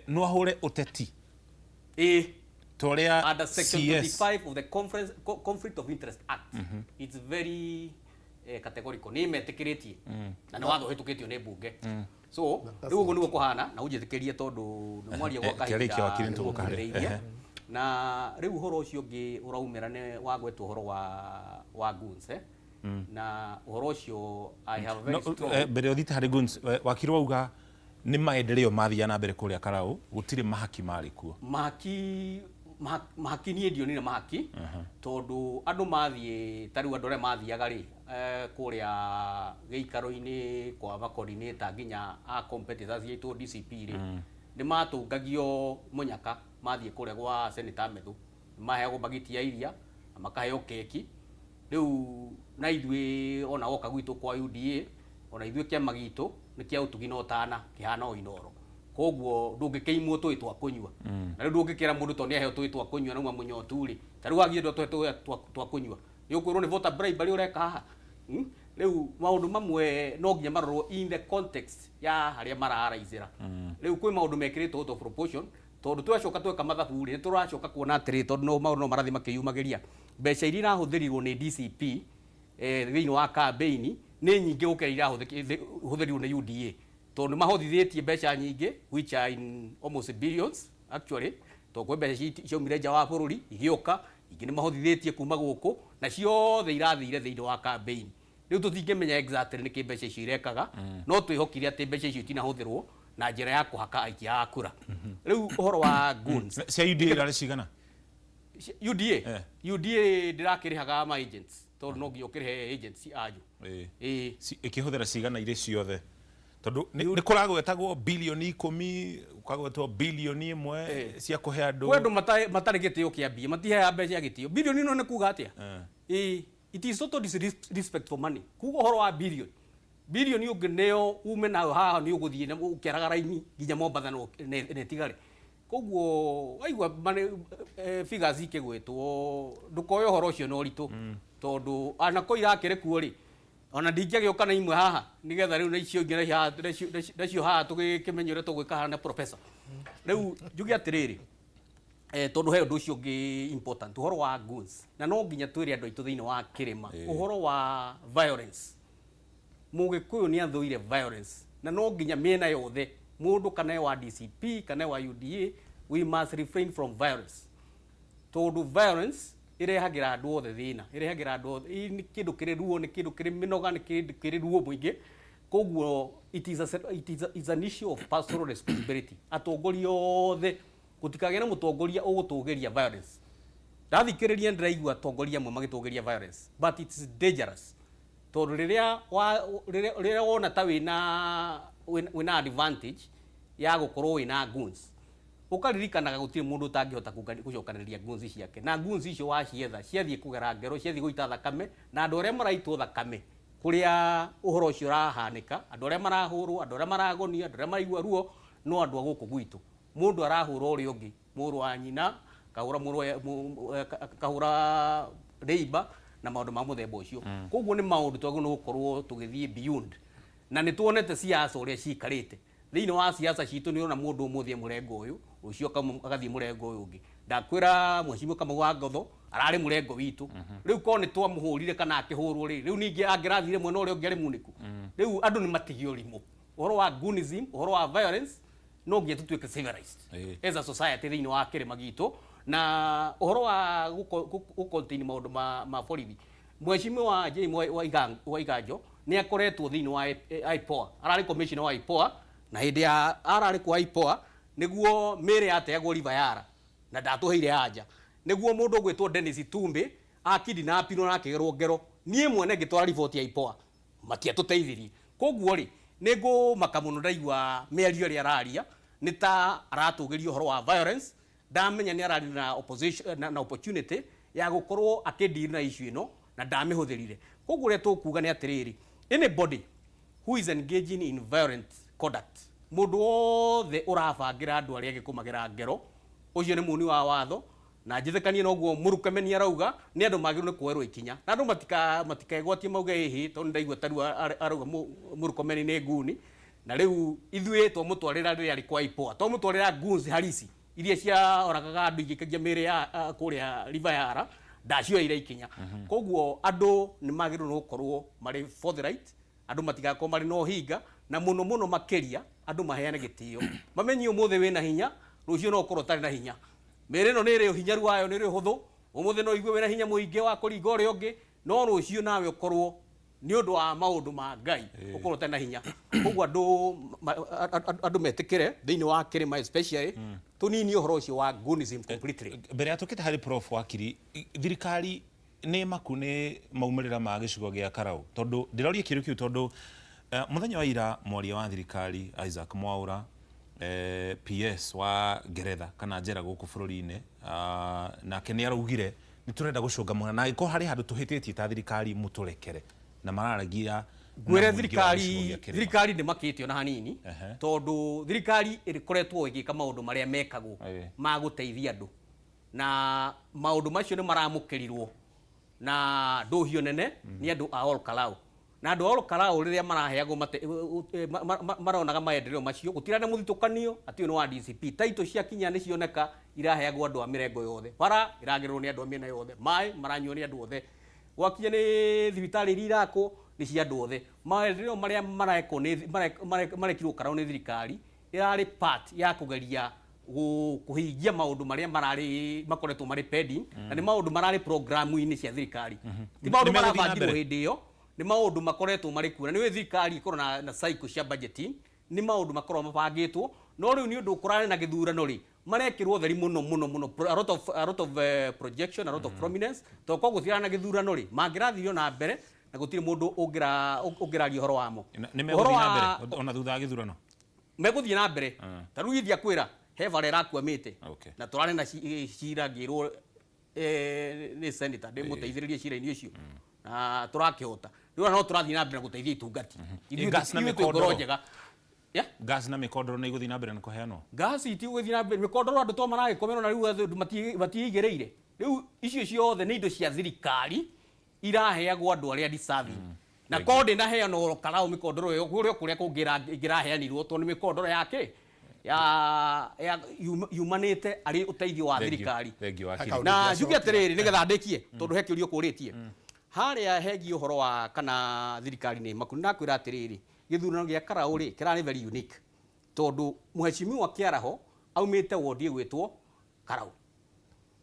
no ahũre ũteti ĩĩ, ta ũrĩa under section CS 25 of the conference Conflict of Interest Act, it's very categorical, nĩ metĩkĩrĩtie na nĩ watho ũhĩtũkĩtio nĩ mbunge. So rĩu ũguo nĩguo kũhana, na ũnjĩtĩkĩrie tondũ nĩ mwaria gwa Kĩarĩkia kahinda wakiri, nĩtũgũka harĩ. nĩgũkuhĩrĩirie. Na rĩu ũhoro ũcio ũngĩ ũraumĩra nĩ wagwetwo ũhoro wa goons, eh? Na ũhoro ũcio I have very No, strong mbere ũthiĩte harĩ goons, wakiri wauga nĩ maendeleo mathiaga na mbere kũrĩa Karau, gũtirĩ mahaki marĩ kuo. Mahaki, mahaki niĩ ndionire mahaki, tondũ andũ mathiĩ, ta rĩu andũ arĩa mathiaga rĩ, kũrĩa gĩikaro-inĩ kwa macoordinator nginya a competitors aitũ DCP rĩ, nĩ matũngagio mũnyaka mathiĩ kũrĩa gwa Senator Methu, nĩ maheagwo bagiti ya iria na makaheo keki. Rĩu na ithuĩ ona woka gwitũ kwa UDA, ona ithuĩ kĩama gitũ nĩ kĩa ũtugi na ũtana, kĩhana o Inoro, koguo ndũngĩkĩimwo tũĩ twa kũnyua. Na rĩu ndũngĩkĩra mũndũ tondũ nĩ aheo tũĩ twa kũnyua nauma mũnyotu rĩ, ta rĩu wagire tũĩ twa kũnyua, nĩ ũkwĩrwo nĩ voter bribery ũreka haha. Rĩu maũndũ mamwe no nginya marorwo in the context ya harĩa mararaicĩra. Rĩu kwĩ maũndũ mekĩrĩtwo out of proportion, tondũ twacoka tweka mathabu rĩ, tũracoka kuona atĩrĩ, tondũ no maũndũ no marathiĩ makĩyumagĩria, mbeca iria irahũthĩrirwo nĩ DCP thĩinĩ wa campaign nĩ nyingĩ gũkĩra irahũthĩrirwo nĩ UDA, tondũ nĩ mahothithĩtie mbeca nyingĩ, which are in almost billions actually, tondũ kwĩ mbeca ciaumire nja wa bũrũri igĩũka, ingĩ nĩ mahothithĩtie kuma gũkũ, na ciothe irathire thĩinĩ wa campaign. Rĩu tũtingĩmenya exactly nĩkĩ mbeca icio irekaga, no twĩhokire atĩ mbeca icio itinahũthĩrwo na njĩra ya kũhaka aikia a kura. Rĩu ũhoro wa goons, Cia UDA irarĩ cigana? UDA, UDA ndĩrakĩrĩhaga ma agents, tondũ no nginya ũkĩrĩhe agents anyu. Ĩĩ. Ĩkĩhũthĩra cigana irĩ ciothe? Tondũ nĩ kũragwetagwo bilioni 10, gũkagwetwo bilioni 1 cia kũhe andũ. Kwĩ andũ matarĩ gĩtĩo kĩa mbia, matiheaga mbeca ya gĩtĩo. Bilioni ĩno nĩ kuga atĩa? Ĩĩ, it is total disrespect for money kuga ũhoro wa bilioni. Bilioni ũngĩneo ume nayo haha, nĩ ũgũthiĩ na ũkĩaraga raini nginya Mombatha no nĩ ĩtigare. Koguo waigua figures ikĩgwetwo, ndũkoe ũhoro ũcio na ũritũ, tondũ anako irakĩrĩ kuo rĩ, ona ndingĩagĩũka na imwe haha nĩgetha rĩu na icio ingĩ nacio haha tũgĩkĩmenye ũrĩa tũgwĩka haha na professor. Rĩu njuge atĩrĩrĩ, tondũ he ũndũ ũcio ũngĩ important, ũhoro wa goons, na no nginya twĩre andũ aitũ thĩinĩ wa kĩrĩma ũhoro wa violence. Mũgĩkũyũ nĩ athũire violence, na no nginya mĩena yothe, mũndũ kana e wa DCP kana e wa UDA, we must refrain from violence, tondũ violence ĩrehagĩra andũ othe thĩna, ĩrehagĩra andũ othe. Ĩ nĩ kĩndũ kĩrĩ ruo, nĩ kĩndũ kĩrĩ mĩnoga, nĩ kĩndũ kĩrĩ ruo mũingĩ. Koguo it is, a, it is, a, it's an issue of personal responsibility. Atongoria othe, gũtikagĩe na mũtongoria ũgũtũgĩria violence. Ndathikĩrĩria, ndĩraigua atongoria amwe magĩtũgĩria violence, but it's dangerous, tondũ rĩrĩa wona ta wĩna advantage ya gũkorwo wĩna goons, ũkaririkanaga gũtirĩ mũndũ ũtangĩhota gũcokanĩrĩria goons ciake, na goons icio wacietha ciathiĩ kũgera ngero, ciathiĩ gũita thakame, na andũ arĩa maraitwo thakame kũrĩa ũhoro ũcio ũrahanĩka, andũ arĩa marahũrwo, andũ arĩa maragonio, andũ arĩa maraigua ruo no andũ a gũkũ gwitũ. Mũndũ arahũra ũrĩa ũngĩ, mũrũ wa nyina kahũra mũrũ wa- kahũra neighbor na maũndũ ma mũthemba ũcio. Koguo nĩ maũndũ twagĩrĩirwo nĩ gũkorwo tũgĩthiĩ beyond, na nĩ tuonete siasa ũrĩa cikarĩte thĩinĩ wa siasa citũ. Nĩ ũrona mũndũ ũmũthĩ e mũrengo ũyũ, rũciũ agathiĩ mũrengo ũyũ ũngĩ. Ndakwĩra mheshimiwa Kamau wa Ngotho ararĩ mũrengo witũ, rĩu korwo nĩ twamũhũrire kana akĩhũrwo rĩ, rĩu ningĩ angĩrathire mwena ũrĩa ũngĩ arĩ munĩku. Rĩu andũ nĩ matige ũrimũ, ũhoro wa goonism, ũhoro wa violence. No nginya tũtuĩke civilized as a society thĩinĩ wa kĩrĩma gitũ. Na ũhoro wa gũ contain maũndũ ma borithi, mheshimiwa Jane wa Iganjo nĩ akoretwo thĩinĩ wa IPOA, ararĩ commissioner wa IPOA, na hĩndĩ ya ararĩ kwa IPOA nĩguo mĩrĩ yateagwo River Yara, na ndatũheire anja nĩguo mũndũ ũgwĩtwo Dennis Itumbi akidnapirwo na akĩgerwo ngero. Niĩ mwene ngĩtwara riboti ya IPOA, matiatũteithirie. Koguo rĩ, nĩ ngũmaka mũno ndaigua mĩario ĩrĩa araria nĩ ta aratũgĩria ũhoro wa violence. Ndamenya nĩ ararĩ na opposition na opportunity ya gũkorwo akĩdeal na issue ĩno na ndamĩhũthĩrire. Koguo ũrĩa tũkuga nĩ atĩrĩrĩ, anybody who is engaging in violent conduct Mũndũ wothe ũrabangĩra andũ arĩa angĩ kũmagera ngero, ũcio nĩ muni wa watho. Na njĩthĩkanie noguo Mũrukemeni arauga nĩ andũ magĩrĩirwo nĩ kuoerwo ikinya, na andũ matikegwatie mauge ĩhĩ, tondũ ndaigua tarĩu arauga Mũrukemeni nĩ nguni. Na rĩu ithuĩ twamũtwarĩra rĩrĩa arĩ kwa IPOA, twamũtwarĩra goons harisi iria cioragaga andũ igĩkagia mĩĩrĩ ya kũrĩa River Yara, ndacioeire ikinya. Koguo andũ nĩ magĩrĩirwo nĩ gũkorwo marĩ forthright, andũ matigakorwo marĩ na ũhinga, na mũno mũno makĩria andũ maheane gĩtĩo, mamenye ũmũthĩ wĩna hinya, rũciũ no ũkorwo ũtarĩ na hinya. Mĩĩrĩ ĩno nĩ ĩrĩ ũhinyaru wayo, nĩ ĩrĩ ũhũthũ. Ũmũthĩ no ũigue wĩna hinya mũingĩ wa kũringa ũrĩa ũngĩ, no rũciũ nawe ũkorwo nĩ ũndũ wa maũndũ ma Ngai ũkorwo ũtarĩ na hinya. Koguo andũ metĩkĩre thĩinĩ wa kĩrĩma especially tũninie ũhoro ũcio wa goonism completely. Mbere ya tũkĩte harĩ Prof Wakiri, thirikari nĩ maku nĩ maumĩrĩra ma gĩcigo gĩa Karau, tondũ ndĩroria kĩũria kĩu tondũ mũthenya wa ira mwaria wa thirikari Isaac Mwaura, PS wa Ngeretha kana njera gũkũ bũrũri-inĩ, nake nĩ araugire nĩ tũrenda gũcũnga mũhera, na angĩkorwo harĩ handũ tũhĩtĩtie ta thirikari mũtũrekere, na mararagia ngwĩre thirikari thirikari ndĩ makĩte ona hanini, tondũ thirikari ĩkoretwo ĩgĩka maũndũ marĩa mekagwo ma gũteithia andũ, na maũndũ macio nĩ maramũkĩrirwo na ndũhio nene nĩ andũ a Ol Kalou. Na andũ a Ol Kalou rĩrĩa maraheagwo maronaga maendeleo macio, gũtirĩ na mũthitũkanio atĩ ũyũ nĩ wa DCP. Taitũ ciakinya nĩ cioneka iraheagwo andũ a mĩrengo yothe, bara iragererwo nĩ andũ a mĩena yothe, maĩ maranyuo nĩ andũ othe, gwakinya nĩ thibitarĩ iria irakwo nĩ cia andũ othe. Maendeleo marĩa marekwo nĩ marekirwo Karau nĩ thirikari ĩrarĩ part ya kũgeria kũhingia maũndũ marĩa mararĩ makoretwo marĩ pending, na nĩ maũndũ mararĩ programu-inĩ cia thirikari, ti maũndũ marabangirwo hĩndĩ ĩyo, nĩ maũndũ makoretwo marĩ kuo. Na nĩ thirikari ĩkorwo na cycle cia budgeting, nĩ maũndũ makorwo mabangĩtwo, no rĩu nĩ ũndũ kũrarĩ na gĩthurano rĩ, marekĩrwo theri mũno mũno mũno, a lot of projection, a lot of prominence, tondũ korwo gũtirarĩ na gĩthurano rĩ, mangĩrathirio na mbere na gũtirĩ mũndũ ũngĩraria ũhoro wamo. Nĩ megũthiĩ na mbere ona thutha wa gĩthurano? Megũthiĩ na mbere. Ta rĩu ithiĩ kwĩra he bara ĩrakwamĩte na tũrarĩ na cira, ngĩrwo nĩ senator ndĩmũteithĩrĩrie cira-inĩ ũcio, na tũrakĩhota. Rĩu no tũrathiĩ na mbere na gũteithia itungati. Gas na Ithuĩ twĩ ngoro mĩkondoro. njega. Gas na mĩkondoro nĩ igũthiĩ na mbere na kũheanwo? Gas itigũgĩthiĩ na mbere, mĩkondoro andũ to maragĩkomerwo na rĩu andũ matiigĩrĩire. Rĩu icio ciothe nĩ indo cia thirikari iraheagwo andũ arĩa deserving, na korwo ndĩnaheanwo Ol Kalou mĩkondoro ĩyo, kũrĩa kũrĩa kũngĩ ĩngĩraheanirwo, tondũ nĩ mĩkondoro yake ya yumanĩte arĩ ũteithio wa Thank you. thirikari. Thank you, Wakiri. Na njuge atĩrĩrĩ, nĩgetha ndĩkie, tondũ he kĩũria ũkũrĩtie harĩa hegiĩ ũhoro wa kana thirikari nĩ maku, ndakwĩra atĩrĩrĩ, gĩthurano gĩa Karau rĩ, kĩrarĩ very unique, tondũ mheshimiwa Kĩaraho aumĩte wodi ĩgwĩtwo Karau,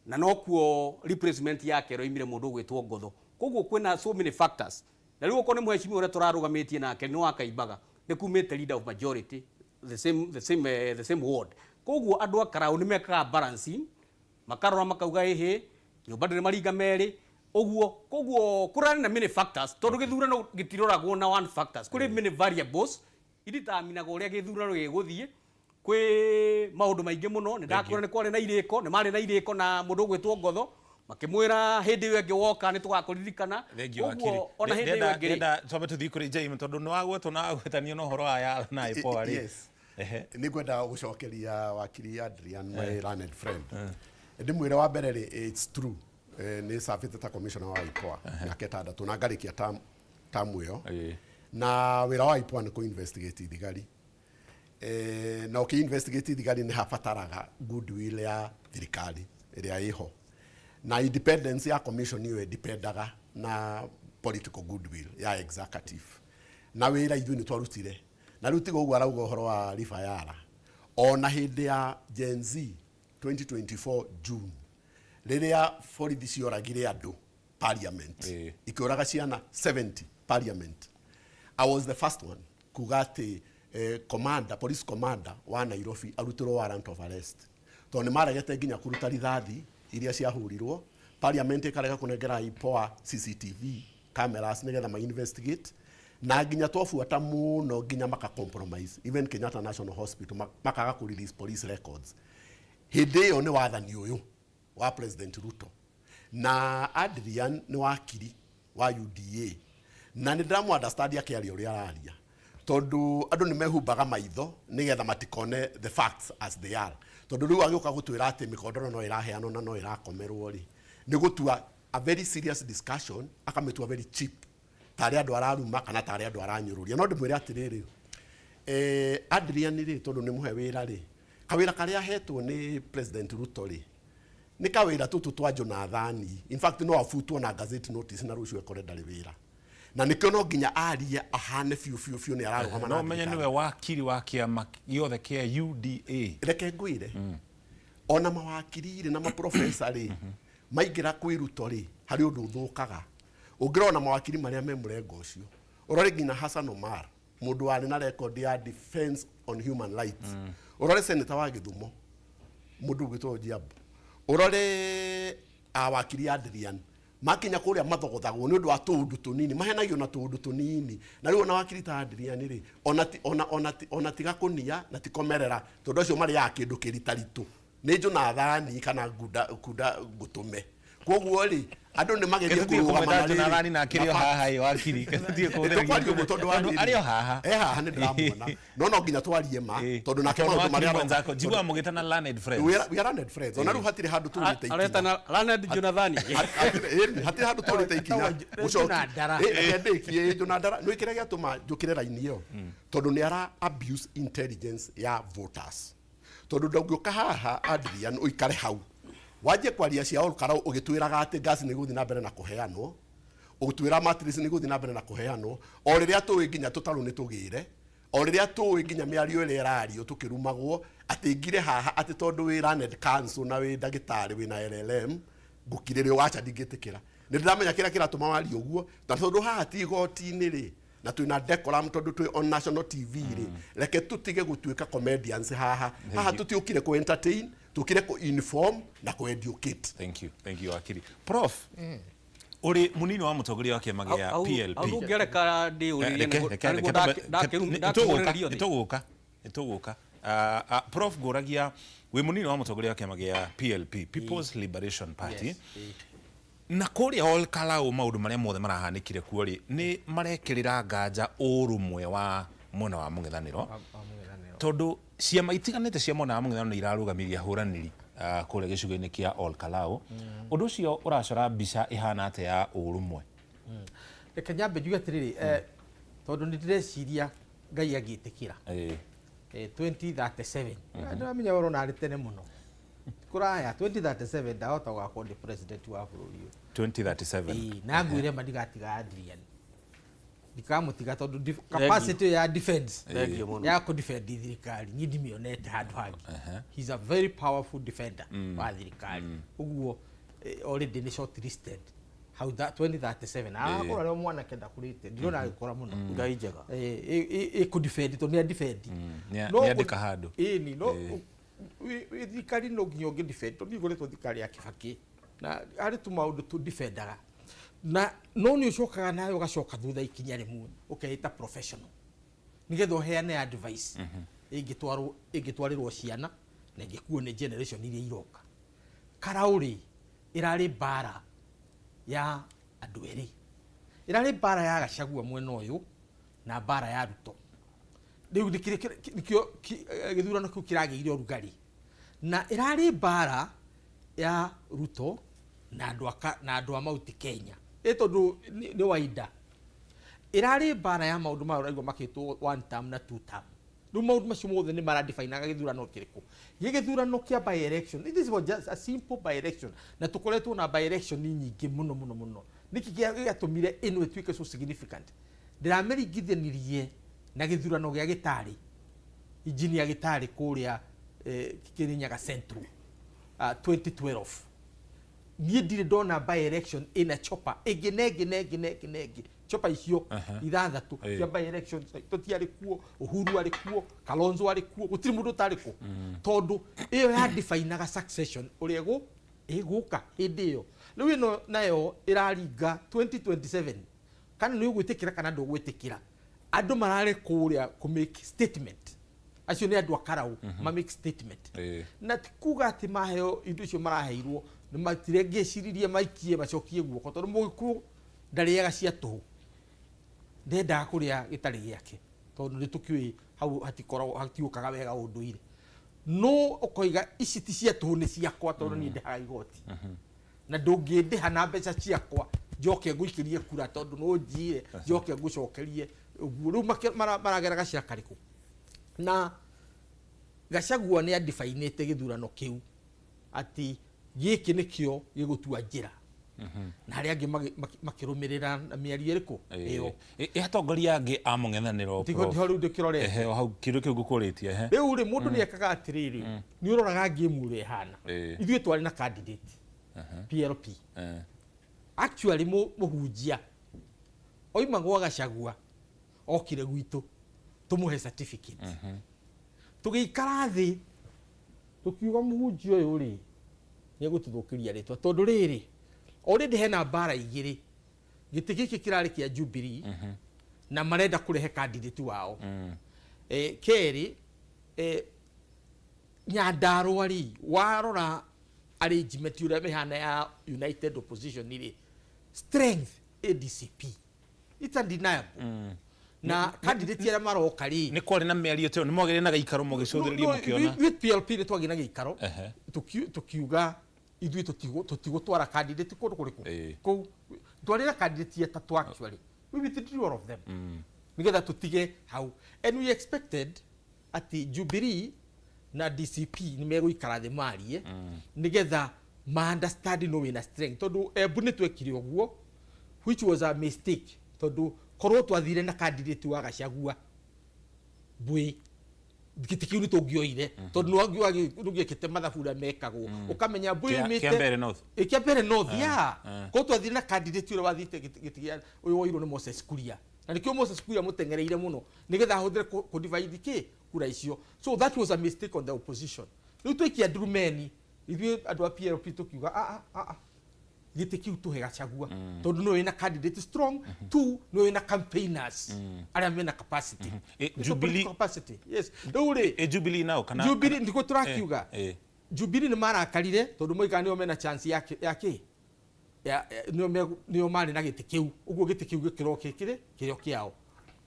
na nokuo replacement yake ĩroimire mũndũ ũgwĩtwo Ngotho. Koguo kwĩna so many factors, na rĩu okorwo nĩ mheshimiwa ũrĩa tũrarũgamĩtie nake nĩ wa Kaimbaga, nĩ kumĩte leader of majority, the same ward. Koguo andũ a Karau nĩ mekaga balancing, makarora makauga ĩhĩ nyũmba ndĩrĩ maringa merĩ ũguo. Koguo kũrarĩ na many factors, tondũ gĩthurano gĩtiroragwo na one factors, kũrĩ many variables iditaminaga ũrĩa gĩthurano gĩgũthiĩ. Kwĩ maũndũ maingĩ mũno. Nĩ ndakwĩra nĩ kwarĩ na irĩko, nĩ marĩ na irĩko na mũndũ ũgwĩtwo Ngotho, makĩmwĩra hĩndĩ ĩyo ĩngĩ woka nĩ tũgakũririkana. Thank you, Wakiri. Koguo ona hĩndĩ ĩyo ĩngĩ rĩ, Ndenda twambe tũthiĩ kũrĩ Jaime, tondũ nĩ wagwetwo na wagwetanio na ũhoro wa Yala na IPOA rĩ. Yes. Nĩ ngwenda gũcokeria wakiri Adrian, my learned friend, ndĩmwĩre wa mbere rĩ, it's true, nĩ servĩte ta commissioner wa IPOA mĩaka 6 na ngarĩkia term ĩyo, na wĩra wa IPOA nĩ kũ investigate thigari, na ũkĩ investigate thigari nĩ habataraga goodwill ya thirikari ĩrĩa ĩho, na independence ya commission ĩyo ĩdependaga na political goodwill ya executive, na wĩra ithuĩ nĩ twarutire. Na rĩu tiga ũguo arauga ũhoro wa River Yara, ona hĩndĩ ya Gen Z 2024 June, rĩrĩa borithi cioragire andũ parliament, ikĩũraga ciana 70 parliament, I was the first one kuga atĩ commander, police commander wa Nairobi arutirwo warrant of arrest, tondũ nĩ maregete nginya kũruta rithathi iria ciahurirwo parliament, ĩkarega kũnengera IPOA CCTV cameras nĩgetha ma investigate, na nginya twabuata mũno nginya maka compromise even Kenyatta National Hospital, makaga kũ release police records. Hĩndĩ ĩyo nĩ wathani ũyũ wa President Ruto, na Adrian nĩ wakiri wa UDA, na nĩ ndĩramũ understand akĩaria ũrĩa araria, Tondũ andũ nĩ mehumbaga maitho nĩgetha matikone the facts as they are. Tondũ rĩu agĩũka gũtwĩra atĩ mĩkondoro no ĩraheanwo na no ĩrakomerwo rĩ, nĩ gũtua a very serious discussion akamĩtua very cheap, tarĩ andũ araruma kana tarĩ andũ aranyũrũria. No ndĩmwĩre atĩrĩrĩ, Adrian rĩ, tondũ nĩ mũhe wĩra rĩ, kawĩra karĩa ahetwo nĩ President Ruto rĩ, nĩ kawĩra tũtũ twa Jonathani. In fact, no abutwo na gazette notice na rũciũ ekore ndarĩ wĩra, na nĩkĩo no nginya arie ahane biũ biũ biũ nĩ ararũgama No na menye thirikari. nĩwe wakiri wa kĩama gĩothe kĩa UDA. Reke ngwĩre, ona mawakiri rĩ na maprofesa rĩ, maingĩra kwĩ Ruto rĩ, harĩ ũndũ ũthũkaga. Ũngĩrora mawakiri marĩa me mũrengo ũcio, ũrore nginya Hassan Omar, mũndũ warĩ na record ya defense on human rights, ũrore senator wa Gĩthumo, mũndũ ũgwĩtwo Ojiambo, ũrore awakiri Adrian, makinya kũrĩa mathogothagwo nĩ ũndũ wa tũũndũ tũnini, mahenagio na tũũndũ tũnini. Na rĩu ona wakiri ta Adrian rĩ, ona ti- ona ona ti- ona tiga kũnia na tikomerera, tondũ acio marĩaga kĩndũ kĩritaritũ nĩ Jonathani kana ngunda kunda ngũtũme. Koguo rĩ, andũ nĩ magerie Tũthiĩ kũrũgama kũmwĩta na rĩrĩ, Jonathani na akĩrĩ o na haha ĩ wakiri. Tũthiĩ kũhũthĩra Tũkwaria ũguo tondũ wa Tondũ rĩrĩ. arĩ o haha. E haha nĩ ndĩramuona, no no nginya twarie ma, tondũ nake Tondũ maũndũ wakiri marĩa mwenzako, njiguaga mũgĩtana learned friends. We are learned friends. Ona rĩu hatirĩ handũ tũrĩte ikinya. Aretana learned Jonathani. Ĩni, hatirĩ handũ tũrĩte ikinya. Etagwo Jonadara. Reke ndĩkie. Jonadara nĩ kĩrĩa gĩatũma njũkĩre raini ĩyo, tondũ nĩ ara abuse intelligence ya voters. Tondũ ndũngĩũka haha Adrian, ũikare hau wanjie kwaria cia Olkarau ũgĩtwĩraga atĩ gas nĩ gũthiĩ na mbere na kũheanwo, ũgĩtwĩra mattress nĩ gũthiĩ na mbere na kũheanwo, o rĩrĩa tũĩ nginya tũtarũ nĩ tũgĩre, o rĩrĩa tũĩ nginya mĩario ĩrĩa ĩrario tũkĩrumagwo atĩ ngire haha atĩ tondũ wĩ learned counsel na wĩ ndagĩtarĩ wĩna LLM ngũkirĩrĩ wacha, ndingĩtĩkĩra. Nĩ ndĩramenya kĩrĩa kĩratũma warie ũguo, na tondũ haha ti igoti-inĩ rĩ, na twĩna decorum tondũ twĩ on national TV rĩ, reke tũtige gũtuĩka comedians haha. Haha tũtiũkire kũ entertain, tũkire kũ inform na kũ educate. Thank you, thank you wakiri. Prof, ũrĩ mũnini wa mũtongoria wa kĩama gĩa PLP. Au ndũngĩareka ndĩũrĩrie Reke, nĩguo ndakĩrũmĩrĩrio thĩ. Nĩtũgũka. Prof, ngũragia, wĩ mũnini wa mũtongoria wa kĩama gĩa PLP, People's Liberation Party. Yes. Na kũrĩa Olkalau maũndũ marĩa mothe marahanĩkire kuo rĩ, nĩ marekĩrĩra nganja ũrũmwe wa mwena wa mũng'ethanĩro, tondũ ciama itiganĩte cia mwena wa mũng'ethanĩro nĩ irarũgamirie ahũranĩri kũrĩa gĩcigo-inĩ kĩa Olkalau. Ũndũ ũcio ũracora mbica ĩhana atĩa ya ũrũmwe? Reke nyambe njuge atĩrĩrĩ, tondũ nĩ ndĩreciria Ngai angĩtĩkĩra, 2037, ndĩramenya ũrona arĩ tene mũno, kũraya. 2037 ndahota gũgakorwo ndĩ president wa bũrũri ũyũ. 2037? Ĩĩ, na ngwĩre ma, ndigatiga Adrian, ndikamũtiga, tondũ capacity ĩyo ya defense, Thank you mũno. ya kũ-defend thirikari, niĩ ndimĩonete handũ hangĩ. He's a very powerful defender wa thirikari. Ũguo already nĩ shortlisted hau 2037, agakorwo arĩ o mwanake, ndakũrĩte, ndirona agĩkũra mũno. Ngai njega. Ĩkũ-defend tondũ nĩ a-defend. Nĩandĩka handũ. Ĩni no wĩ thirikari no nginya ũngĩ defend, tondũ niĩ ngoretwo thirikari ya Kibaki na harĩ tu maũndũ tu defendaga na no nĩ ũcokaga nawe ũgacoka thutha ikinya rĩmwe, ũkeĩta professional nĩgetha ũheane advice ĩngĩtwarwo, ĩngĩtwarĩrwo ciana na ĩngĩkuo nĩ generation iria iroka. Karau rĩ, ĩrarĩ mbara ya andũ erĩ, ĩrarĩ mbara ya Gachagua mwena ũyũ na mbara ya Ruto. Rĩu nĩkĩo gĩthurano kĩu kĩragĩire ũrugarĩ, na ĩrarĩ mbara ya Ruto na andũ na andũ a Mount Kenya, ĩ tondũ nĩ waida ĩrarĩ mbara ya maũndũ maya ũraigua makĩtwo one term na two term. Rĩu maũndũ macio mothe nĩ maradefinaga gĩthurano kĩrĩkũ, gĩ gĩthurano kĩa by election. This was just a simple by election, na tũkoretwo na by election nyingĩ mũno mũno mũno. Nĩkĩ gĩatũmire ĩno ĩtuĩke so significant? Ndĩramĩringithanirie na gĩthurano gĩa Gĩtarĩ, Engineer Gĩtarĩ kũrĩa Kirinyaga Central, 2012. Niĩ ndirĩ ndona by election ĩna chopa ĩngĩ na ĩngĩ na ĩngĩ na ĩngĩ na ĩngĩ, chopa icio ithathatũ cia by election. Toti arĩ kuo, Uhuru arĩ kuo, Kalonzo arĩ kuo, gũtirĩ mũndũ ũtarĩ kuo, tondũ ĩyo yadefinaga succession ũrĩa ĩgũka hĩndĩ ĩyo. Rĩu ĩno nayo ĩraringa 2027, kana nĩ ũgwĩtĩkĩra kana ndũgwĩtĩkĩra, andũ mararĩ kũrĩa kũ make statement. Acio nĩ andũ a Karau, ma make statement, na ti kuga atĩ maheo indo icio maraheirwo nĩ matirengĩciririe maikie macokie guoko, tondũ mũgĩkũyũ ndarĩaga cia tũhũ, ndendaga kũrĩa gĩtarĩ gĩake. Tondũ Tondũ nĩ tũkĩũĩ hau hatikoragwo hatiũkaga wega ũndũire, no ũkoiga ici ti cia tũhũ, nĩ ciakwa, tondũ niĩ ndĩhaga igoti na ndũngĩndĩha na mbeca ciakwa njoke ngũikĩrie kura tondũ no njire njoke ngũcokerie ũguo. Rĩu maragera gacĩra karĩkũ? Na Gachagua nĩ adifainĩte gĩthurano kĩu atĩ gĩkĩ nĩkĩo gĩgũtua njĩra, na arĩa angĩ makĩrũmĩrĩra na mĩario ĩrĩkũ ĩyo. Ĩ atongoria angĩ a mũng'ethanĩro? Tiho rĩu ndĩkĩrorete. Ehe, o hau kĩndũ kĩu ngũkũrĩtie, ehe. Rĩu rĩ, mũndũ nĩ ekaga atĩrĩrĩ, nĩ ũroraga game ũrĩa ĩhana. Ithuĩ twarĩ na candidate PLP. Actually mũhunjia oima gwa Gachagua okire gwitũ tũmũhe certificate. Tũgĩikara thĩ tũkiuga mũhunjia ũyũ rĩ nĩ egũtũthũkĩria rĩtwa, tondũ rĩrĩ already hena mbara igĩrĩ, gĩtĩ gĩkĩ kĩrarĩ kĩa Jubilee na marenda kũrehe candidate wao. Kerĩ, Nyandarua rĩ, warora arrangement ũrĩa mĩhana ya United Opposition rĩ, strength ADCP, it's undeniable, na candidate arĩa maroka rĩ Nĩ kwarĩ na mĩario ta ĩyo? Nĩ mwagĩrĩ na gĩikaro mũgĩcũthĩrĩria mũkĩona? Ithuĩ PLP nĩ twagĩ na gĩikaro tukiuga ithuĩ tũtigũtwara candidate kũndũ kũrĩkũ kũu. Twarĩ na candidate atatũ, actually we withdrew all of them nĩgetha tũtige hau, and we expected atĩ Jubilee na DCP nĩ megũikara thĩ marie nĩgetha ma understand no wĩna strength, tondũ Embu nĩ twekire ũguo, which was a mistake, tondũ korwo twathire na candidate wa Gachagua mbui gĩtĩ kĩu nĩ tũngĩoire, tondũ nĩwangĩekĩte mathabu ũrĩa mekagwo ũkamenya mbui yumĩte Kĩa Mbeere North. Ĩ, kĩa Mbeere North ya korwo twathire na candidate ũrĩa wathiĩte gĩtĩ gĩa ũyũ woirwo nĩ Moses Kuria, na nĩkĩo Moses Kuria mũteng'ereire mũno nĩgetha ahũthĩre kũ divide kĩ kura icio. So that was a mistake on the opposition. Rĩu twaikia ndurumeni ithuĩ andũ a PLP tũkiuga, "Ah, ah, ah, ah, gĩtĩ kĩu tũhe Gachagua, tondũ nĩwe wĩna candidate strong, two, nĩwe wĩna campaigners arĩa mena capacity." Nĩtũ Jubilee political capacity, yes. Rĩu rĩ Ĩ Jubilee nao kana Jubilee ndiko tũrakiuga. Jubilee nĩ marakarire tondũ moigaga nĩo mena chance ya kĩ ya nĩo marĩ na gĩtĩ kĩu, ũguo gĩtĩ kĩu gĩkĩrwo kĩkĩrĩ kĩrĩo kĩao.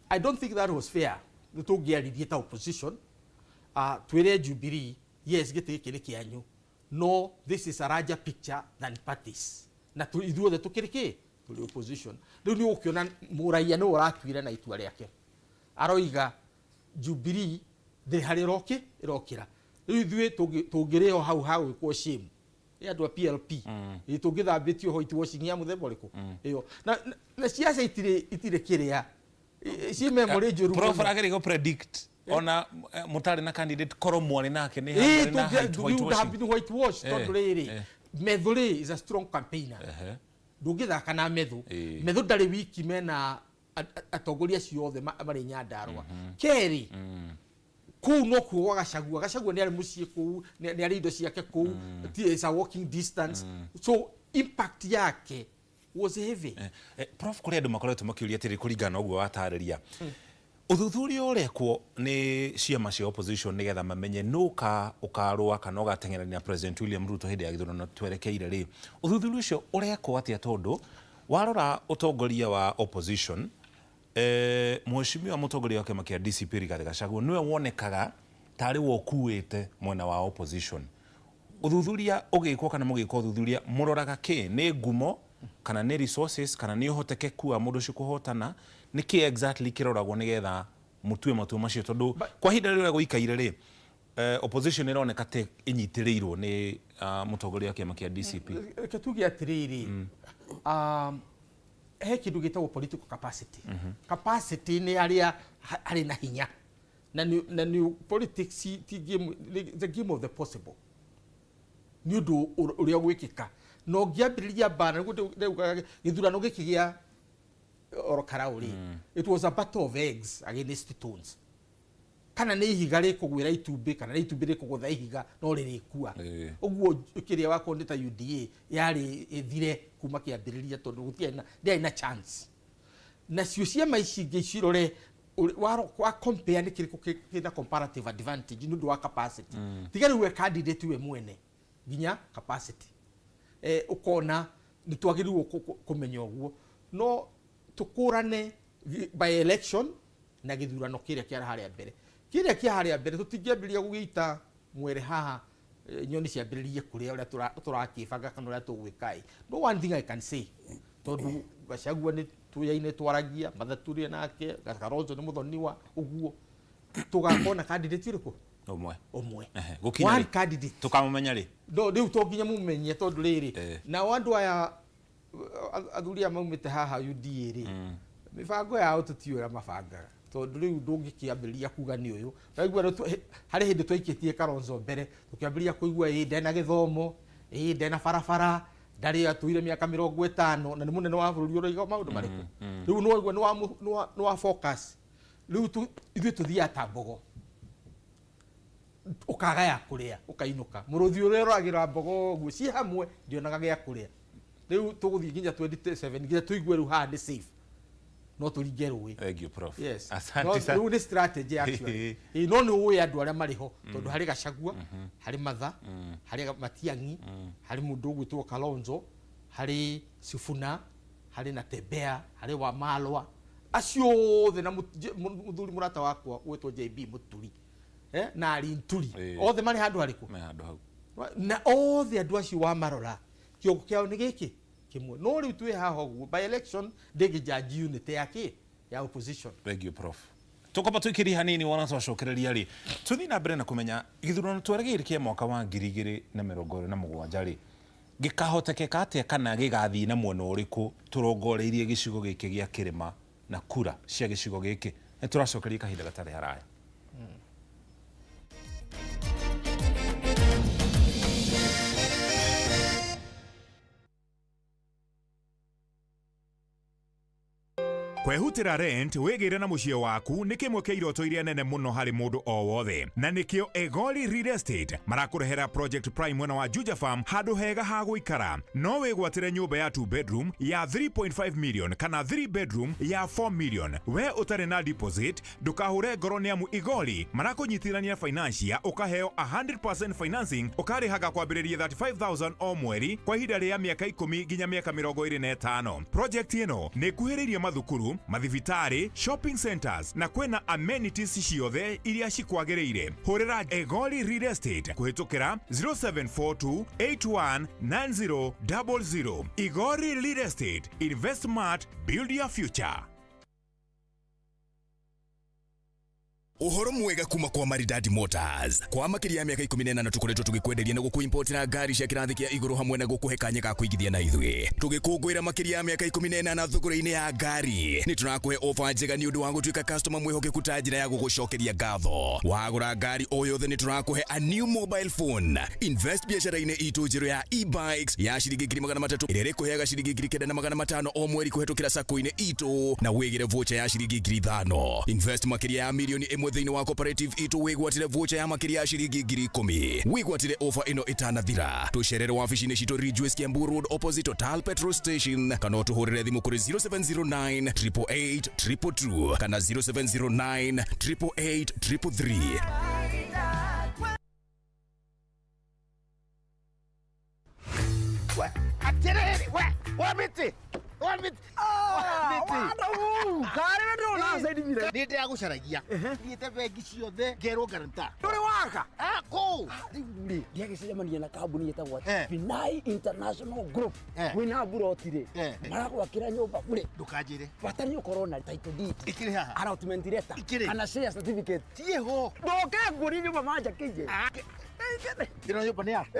I don't think that was fair. Nĩ tũngĩaririe ta opposition, twĩre Jubilee, yes, gĩtĩ gĩkĩ nĩ kĩanyu, no this is a larger picture than parties, na ithuothe tũkĩrĩ kĩ tũrĩ opposition. Rĩu nĩ ũgũkĩona mũraia nĩwe ũratuire na itua rĩake, aroiga Jubilee ndĩrĩ harĩa ĩrokĩra. Rĩu ithuĩ tũngĩrĩo hau ha gwĩkwo shame nĩ andũ a PLP, ĩ tũngĩthambĩtio white washing ya mũthemba ũrĩkũ ĩyo? Na ciaca itirĩ kĩrĩa ci memory njũru Prof mũno. arageria gũ predict ona mũtarĩ na candidate, korwo mwarĩ nake nĩ harĩ na white We would have washing. been white wash, tondũ rĩrĩ Methu rĩ is a strong campaigner. Ndũngĩthaka na Methu. Methu ndarĩ wiki mena atongoria acio othe marĩ Nyandarua. Kerĩ, kũu no kuo gwa Gachagua. Gachagua nĩ arĩ mũciĩ kũu, nĩ arĩ indo ciake kũu. It's a walking distance, so impact yake was heavy. Prof, kũrĩ andũ makoretwo makĩũria atĩrĩ, kũringana na ũguo watarĩria, ũthuthuria ũrekwo nĩ ciama cia opposition nĩgetha mamenye nũ ũkarũa kana ũgateng'erania na President William Ruto hĩndĩ ya gĩthurano twerekeire rĩ, ũthuthuria ũcio ũrekwo atĩa? Tondũ warora ũtongoria wa opposition, mheshimiwa mũtongoria wa kĩama kĩa DCP Rigathi Gachagua nĩwe wonekaga tarĩ we ũkuĩte mwena wa opposition. Ũthuthuria ũgĩkwo kana mũgĩka ũthuthuria mũroraga kĩ? Nĩ ngumo kana nĩ resources kana nĩ ũhotekeku wa mũndũ ũcio kũhotana? Nĩ kĩ exactly kĩroragwo nĩgetha mũtue matua macio? Tondũ kwa ihinda rĩrĩa gũikaire rĩ, opposition ĩroneka ta ĩnyitĩrĩirwo nĩ mũtongoria wa kĩama kĩa DCP. Reke tuge atĩrĩrĩ, he kĩndũ gĩtagwo political capacity. Capacity nĩ arĩa harĩ na hinya, na nĩ politics ti game, the game of the possible, nĩ ũndũ ũrĩa gwĩkĩka na ũngĩambĩrĩria mbara. Nĩguo ndaugaga gĩthurano gĩkĩ gĩa Ol Kalou rĩ, it was a battle of eggs against stones. Kana nĩ ihiga rĩkũgwĩra itumbĩ kana nĩ itumbĩ rĩkũgũtha ihiga, no rĩrĩkua. Ũguo kĩrĩa wakorwo nĩ ta UDA yarĩ ĩthire kuma kĩambĩrĩria, tondũ gũtiarĩ na ndĩarĩ na chance. Nacio ciama ici ingĩ cirore wa compare nĩ kĩrĩkũ kĩna comparative advantage nĩ ũndũ wa capacity. Tiga rĩu we candidate we mwene, nginya capacity, ũkona nĩ twagĩrĩirwo kũmenya ũguo, no tũkũrane by election Na gĩthurano kĩrĩa kĩa harĩa mbere, kĩrĩa kĩa harĩa mbere tũtingĩambĩrĩria gũgĩita mwere haha, nyoni ciambĩrĩrie kũrĩa ũrĩa tũrakĩbanga kana ũrĩa tũgwĩka ĩ. No one thing I can say, tondũ Gachagua nĩ tũyaine, twaragia Mathatũrĩ nake Kalonzo nĩ mũthoniwa, ũguo tũgakorwo na candidate ũrĩkũ? Ũmwe. Ũmwe. Ehe, gũkinya One rĩ? Candidate. Tũkamũmenya rĩ? No rĩu to nginya mũmenye, tondũ rĩrĩ, nao andũ aya athuri aya maumĩte haha UDA rĩ, mĩbango yao tũtiũĩ ũrĩa mabangaga, tondũ rĩu ndũngĩkĩambĩrĩria kuga nĩ ũyũ. Ũraigua rĩu harĩ hĩndĩ twaikĩtie Kalonzo mbere, tũkĩambĩrĩria kũigua ĩ ndena gĩthomo, ĩ ndena barabara, ndarĩ atũire mĩaka 50 na nĩ mũnene wa bũrũri, ũroiga maũndũ marĩkũ? Rĩu nĩwaigua nĩ wa focus. Rĩu ithuĩ tũthiaga ta mbogo, ũkaga ya kũrĩa ũkainũka. Mũrũthi ũrĩa ũragĩra mbogo ũguo ciĩ hamwe ndionaga gĩa kũrĩa. Rĩu tũgũthiĩ nginya 27 nginya tũigue rĩu haha nĩ safe, no tũringe rũĩ. Thank you, Prof. Yes. Asante No, sana. rĩu nĩ strategy actually. Ĩĩ, no nĩ ũĩ andũ arĩa marĩ ho, tondũ harĩ Gachagua, harĩ Matha, harĩ Matiang'i, harĩ mũndũ ũgwĩtwo Kalonzo, harĩ Sifuna, harĩ Natembea, harĩ Wamalwa, acio othe na mũthuri mũrata wakwa ũgwĩtwo JB Mũturi, na Arinturi, othe marĩ handũ harĩkũ? Me handũ hau. Na othe andũ acio wamarora, kĩongo kĩao nĩ gĩkĩ kĩmwe. No rĩu twĩ haha ũguo, by election ndĩngĩ judge unity ya kĩ ya opposition. Thank you, Prof. Tũkwamba tũikĩrie hanini, wona twacokereria rĩ, tũthiĩ na mbere na kũmenya gĩthurano tweregeire kĩa mwaka wa 2027 rĩ, gĩkahotekeka atĩa kana gĩgathiĩ na mwena ũrĩkũ tũrongoreirie gĩcigo gĩkĩ gĩa kĩrĩma na kura cia gĩcigo gĩkĩ. Nĩ tũracokeria kahinda gatarĩ haraya. Kwehutĩra rent wĩgĩre na mũciĩ waku nĩ kĩmwe kĩa iroto iria nene mũno harĩ mũndũ o wothe, na nĩkĩo Egoli Real Estate marakũrehera Project Prime mwena wa Juja Farm, handũ hega ha gũikara. No wĩgwatĩre nyũmba ya 2 bedroom ya 3.5 million kana 3 bedroom ya 4 million. We ũtarĩ na deposit, ndũkahũre ngoro, nĩ amu Igoli marakũnyitithania financier, ũkaheo 100% financing, ũkarĩhaga kwambĩrĩria 35,000 o mweri kwa ihinda rĩa mĩaka 10 nginya mĩaka 25. Project ĩno nĩ ĩkuhĩrĩirie mathukuru, mathibitarĩ, shopping centers na kwĩna amenities ciothe iria cikwagĩrĩire. Hũrĩra Egoli Real Estate kũhĩtũkĩra 0742 819000. Igori Real Estate, invest smart, build your future. Uhoro mwega kuma kwa Maridadi Motors. Kwa makiria ya mĩaka 18 tukoretwo tũgĩkwenderia na gũkũimportera ngari cia kĩrathi kĩa igũrũ, hamwe na gũkũhe kanya ga kũigithia na ithuĩ. Tũgĩkũngũĩra makĩria ya mĩaka 18 thũgũrĩ-inĩ ya ngari, nĩ tũrakũhe ofa njega nĩ ũndũ wa gũtuĩka customer mwĩhokeku ta njĩra ya gũgũcokeria ngatho. Wagũra ngari o yothe, nĩ tũrakũhe a new mobile phone. Invest biacara-inĩ itũ njerũ ya e-bikes ya ciringi 300,000, ĩrĩa ĩrĩkũheaga ciringi 9,500 o mweri kũhetũkĩra sacco-inĩ itũ, na wĩgĩre voucher ya ciringi 5,000. Invest makĩria ya mirioni 1 thĩinĩ wa cooperative itũ, wĩgwatĩre voucher ya makĩria ya ciringi 10,000. Wĩgwatĩre ofa ĩno ĩtanathira. Tũcerere wabici-inĩ citũ Ridgeways, Kiambu Road, opposite Total petrol station, kana ũtũhũrĩre thimũ kũrĩ 0709 888 222 kana 0709 888 333. We, atiriri, we, wa miti, wa miti, wa miti. Karĩ ndũnacaidimire. Nĩ ndĩragũcaragia, thiĩte bengi ciothe ngerwo guarantor. Ndũrĩ waka? Ah, kũu. Rĩu rĩ, ndiagĩcemania na kambuni ĩtagwo Vinai International Group. Wĩna buroti rĩ, maragwakĩra nyũmba bure. Ndũkanjĩre. Bata nĩ ũkorwo na title deed. Ikĩrĩ haha. Allotment letter. Ikĩrĩ. Kana share certificate. Ciĩho. Ndoke nguonie nyũmba manjakĩire. Ĩno nyũmba nĩ yaku?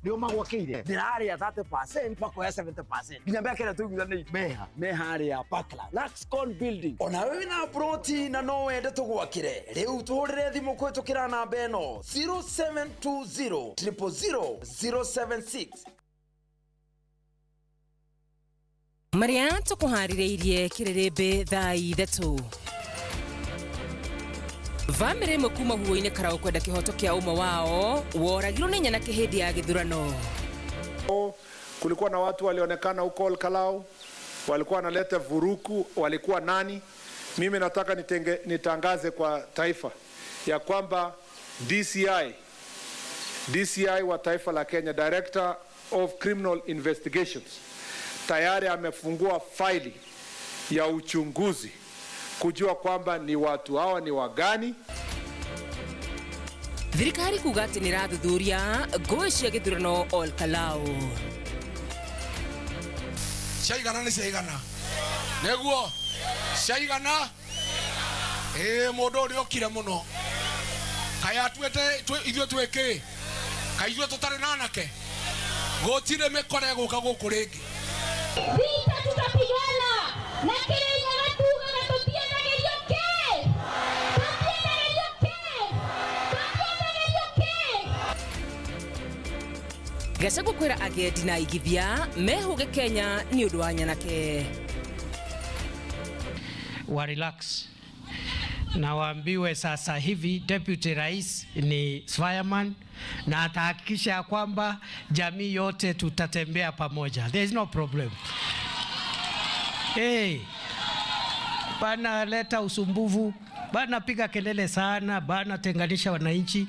Nĩo magwakĩire? Ndĩrarĩa 30%, makoya 70%. Nginya mĩaka ĩrĩa tũiguithanĩirie. Meha. Me harĩa Parkland. Luxcon building. Ona wewe wĩna ploti na no wende tũgwakĩre, rĩu tũhũrĩre thimũ kũhĩtũkĩra namba ĩno 0720 000 076. Marĩa tũkũharĩrĩirie kĩrĩrĩmbĩ thaa 3, bamĩrĩ ĩmwe kuma huo-inĩ Karau kwenda kĩhoto kĩa ũmwe wao woragirwo nĩ nyanake hĩndĩ ya gĩthurano. Kulikuwa na watu walionekana huko Olkalau, walikuwa wanaleta vuruku, walikuwa nani? Mimi nataka nitangaze kwa taifa ya kwamba DCI wa taifa la Kenya, Director of Criminal Investigations, tayari amefungua faili ya uchunguzi kujua kwamba ni watu hawa ni wagani. Thirikari kuga atĩ nĩ ĩrathuthuria ngũĩ cia gĩthurano Ol Kalou. Ciaigana nĩ ciaigana nĩguo ciaigana ĩĩ mũndũ ũrĩa ũkire mũno kaĩ atuĩte ithuĩ twĩ kĩ kaĩ ithuĩ tũtarĩ na anake gũtirĩ mĩkora ĩgũka gũkũ rĩngĩ. Vita tutapigana na Kirinyaga tugaga tũtiendagĩrio kĩ tũtiendagĩrio kĩ tũtiendagĩrio kĩ. Gachagua kwĩra agendi na aigithia mehũge Kenya nĩ ũndũ wa nyanake. Wa relax na waambiwe sasa hivi deputy rais ni fireman na atahakikisha ya kwamba jamii yote tutatembea pamoja. There is no problem. Hey, bana leta usumbufu, bana piga kelele sana, bana tenganisha wananchi.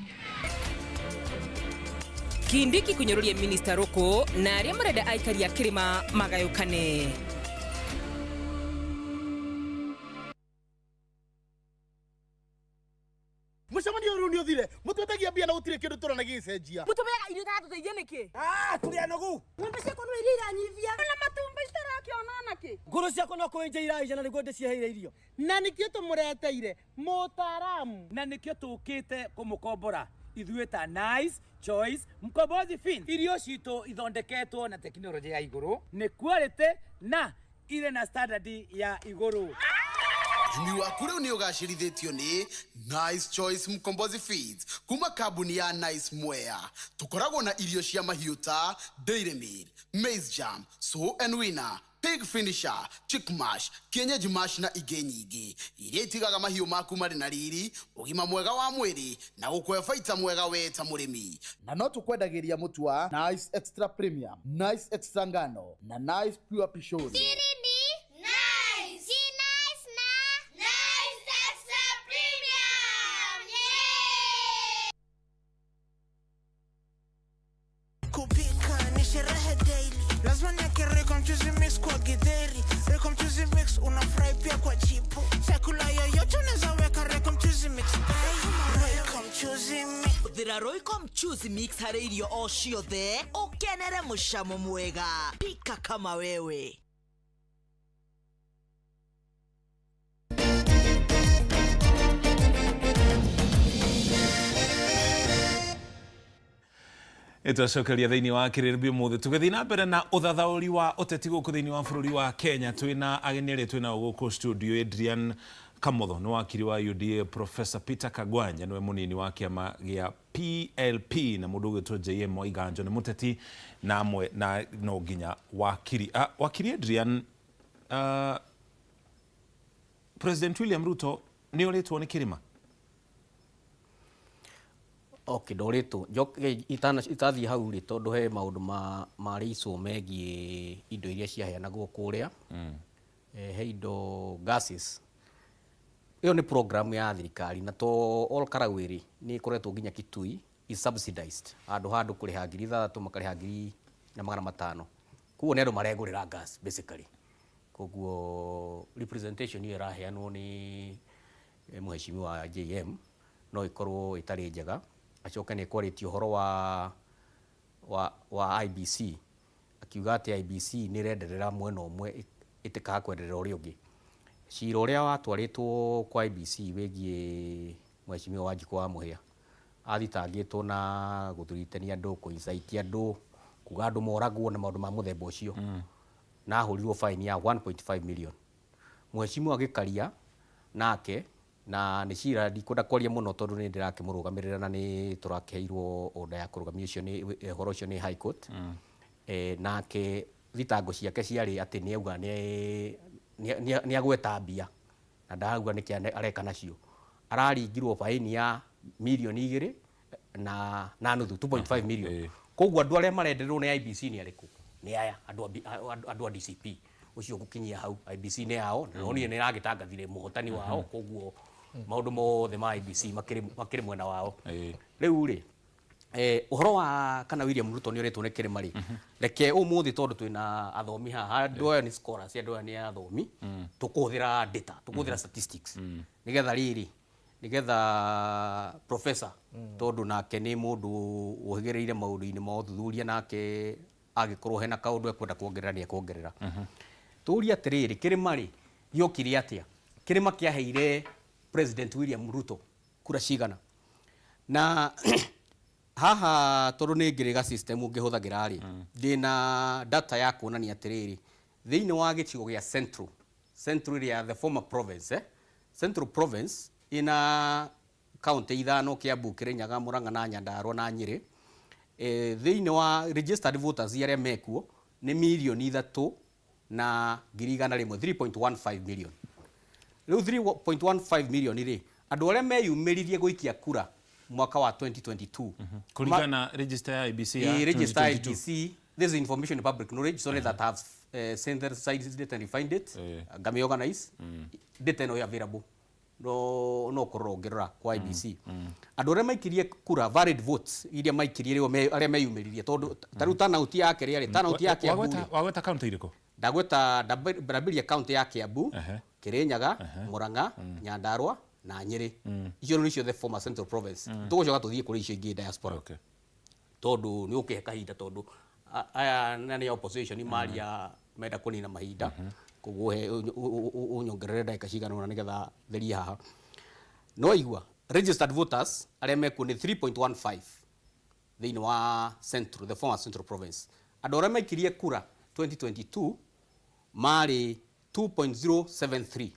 Kindiki kunyũrũria minista Ruku na arĩa marenda aikari a kĩrĩma magayũkane. Mucemanio ũyũ nĩ ũthire mũtwetagia mbia na gũtirĩ kĩndũ tũrona gĩgĩcenjia. Mũtũbeaga irio itatũteithia nĩkĩ? Tũrĩ anogu. Ng'ombe ciakwa no iria iranyivia na matumbĩ citarakĩona nakĩ. Ngũrũ ciakwa no kũenja iraija na nĩguo ndĩciheire irio. Na nĩkĩo tũmũreteire mũtaaramu na nĩkĩo tũkĩte kũmũkombora ithuĩ ta Nice Choice Mkombozi Fin. Irio citũ ithondeketwo na tekinoronjĩ ya igũrũ, nĩ quality na irĩ na standard ya igũrũ. Ũrĩmi waku rĩu nĩ ũgacĩrithĩtio nĩ Nice Choice Mkombozi Feeds kuma kambuni ya Nice Mwea. Tũkoragwo na irio cia mahiũ ta Dairy Meal, Maize Jam, Sow and Winner, Pig Finisher, Chick Mash, Kienyeji Mash na ingĩ nyingĩ iria itigaga mahiũ maku marĩ na riri, ũgima mwega wa mwĩrĩ na gũkũhe baita mwega we ta mũrĩmi. Na no tũkwendagĩria mũtu wa Nice Extra Premium, Nice Extra Ngano na Nice Pure Pishori. Siri ni nice. Si nice na Nice Extra Premium. Yeah! Kupika ni sherehe daily, lazima niweke Royco mchuzi mix kwa githeri. Royco mchuzi mix unafurahi pia kwa chipo. Chakula yoyote unaweza weka Royco mchuzi mix. Royco mchuzi mix. Hũthĩra Royco mchuzi mix harĩ irio o ciothe ũkenere mũcamo mwega. Pika kama wewe. Ĩtwacokeria thĩinĩ wa kĩrĩrĩmbĩ ũmũthĩ tũgĩthiĩ na mbere na ũthathaũri wa ũteti gũkũ thĩinĩ wa bũrũri wa Kenya. Twĩna ageni arĩa twĩnao gũkũ studio. Adrian Kamotho nĩ wakiri wa UDA, Professor Peter Kagwanja nĩwe mũnini wa kĩama gĩa PLP na mũndũ ũgwĩtwo JM Waiganjo nĩ mũteti na amwe na no nginya wakiri. Wakiri Adrian, President William Ruto nĩ orĩtwo nĩ kĩrĩma? Okay, ndorĩtwo njoke itathiĩ hau rĩ, tondũ he maũndũ marĩicwo megiĩ indo iria ciaheanagwo kũrĩa. He indo gases ĩyo nĩ program ya thirikari na to Ol Kalou rĩ nĩ ĩkoretwo nginya Kitui is subsidized handũ kũrĩha 6,000 makarĩha 1,500. Koguo nĩ andũ maregũrĩra gas basically. Koguo representation ĩyo ĩraheanwo nĩ mheshimiwa JM no ĩkorwo ĩtarĩ njega. Acoke nĩ kwarĩtie ũhoro wa IBC akiuga atĩ IBC nĩ ĩrenderera mwena ũmwe ĩtĩkaga kwenderera ũrĩa ũngĩ. Cira ũrĩa watwarĩtwo kwa IBC wĩgiĩ mheshimiwa Wanjikũ wa Mũhĩa athitangĩtwo na gũthuritania andũ, kũincite andũ, kuga andũ moragwo na maũndũ ma mũthemba ũcio. Na ahũrirwo fine ya 1.5 million. Mheshimiwa agĩkaria nake na nĩ cira ndikwenda kwaria mũno tondũ nĩ ndĩrakĩmũrũgamĩrĩra na nĩ tũrakĩheirwo order ya kũrũgamia ũcio nĩ ũhoro ũcio nĩ High Court. Nake thitango ciake ciarĩ atĩ nĩ auga nĩ agweta mbia na ndauga nĩkĩ areka nacio. Araringirwo faini ya milioni 2 na nuthu 2.5 million. Koguo andũ arĩa marendererwo nĩ IBC nĩ arĩkũ? Nĩ aya andũ a DCP ũcio gũkinyia hau. IBC nĩ yao na nonire nĩ ĩragĩtangathire mũhotani wao, koguo maũndũ mothe ma IBC makĩrĩ mwena wao. Rĩu rĩ Ũhoro wa kana William Ruto nĩ ũrĩtwo nĩ kĩrĩma rĩ, reke ũmũthĩ tondũ twĩna athomi haha, andũ aya nĩ scholars, andũ aya nĩ athomi, tũkũhũthĩra data, tũkũhũthĩra statistics nĩgetha rĩrĩ, nĩgetha professor, tondũ nake nĩ mũndũ ũhĩgĩrĩire maũndũ-inĩ ma ũthuthuria, nake angĩkorwo hena kaũndũ ekwenda kuongerera nĩ ekuongerera. Tũrie atĩrĩrĩ, kĩrĩma rĩ gĩokire atĩa? Kĩrĩma kĩaheire President William Ruto kura cigana? Na haha tondũ nĩ ngĩrĩ ga system ngĩhũthagĩra rĩ, ndĩna data ya kuonania atĩrĩrĩ, thĩinĩ wa gĩcigo gĩa Central ĩrĩa the former province, Central Province ĩna county ithano: Kiambu, Kirinyaga, Murang'a na Nyandarua na Nyĩrĩ. Thĩinĩ wa registered voters arĩa mekuo nĩ 3.1 million, 3.15 million. Rĩu 3.15 million rĩ, andũ arĩa meyumĩririe gũikia kura mwaka wa 2022 kũringana na register ya IEBC ya register 2022. IEBC, this is information in public knowledge, sorry that have synthesized it and refined it, ngami organize data ĩno ĩ available, no kũrora ũngĩrora kwa IEBC. Andũ arĩa maikirie kura, valid votes iria maikirie rĩo, arĩa meyumĩririe, tondũ ta rĩu turnout ya kĩrĩa rĩ, turnout ya Kiambu rĩ, Wagweta county irĩkũ? Ndagweta, ndambĩrĩria county ya Kiambu, Kirinyaga, Murang'a, Nyandarua na Nyĩrĩ. Icio rĩu nĩcio the former Central Province. Tũgũcoka tũthiĩ kũrĩ icio ingĩ diaspora, tondũ nĩ ũkĩhe kahinda, tondũ aya na nĩ opposition maria menda kũnina mahinda, koguo ũnyongerere ndagĩka cigana ũna nĩgetha therie haha. No igua, registered voters arĩa mekuo nĩ 3.15 thĩinĩ wa Central, the former Central Province. Andũ arĩa maikirie kura 2022 marĩ 2.073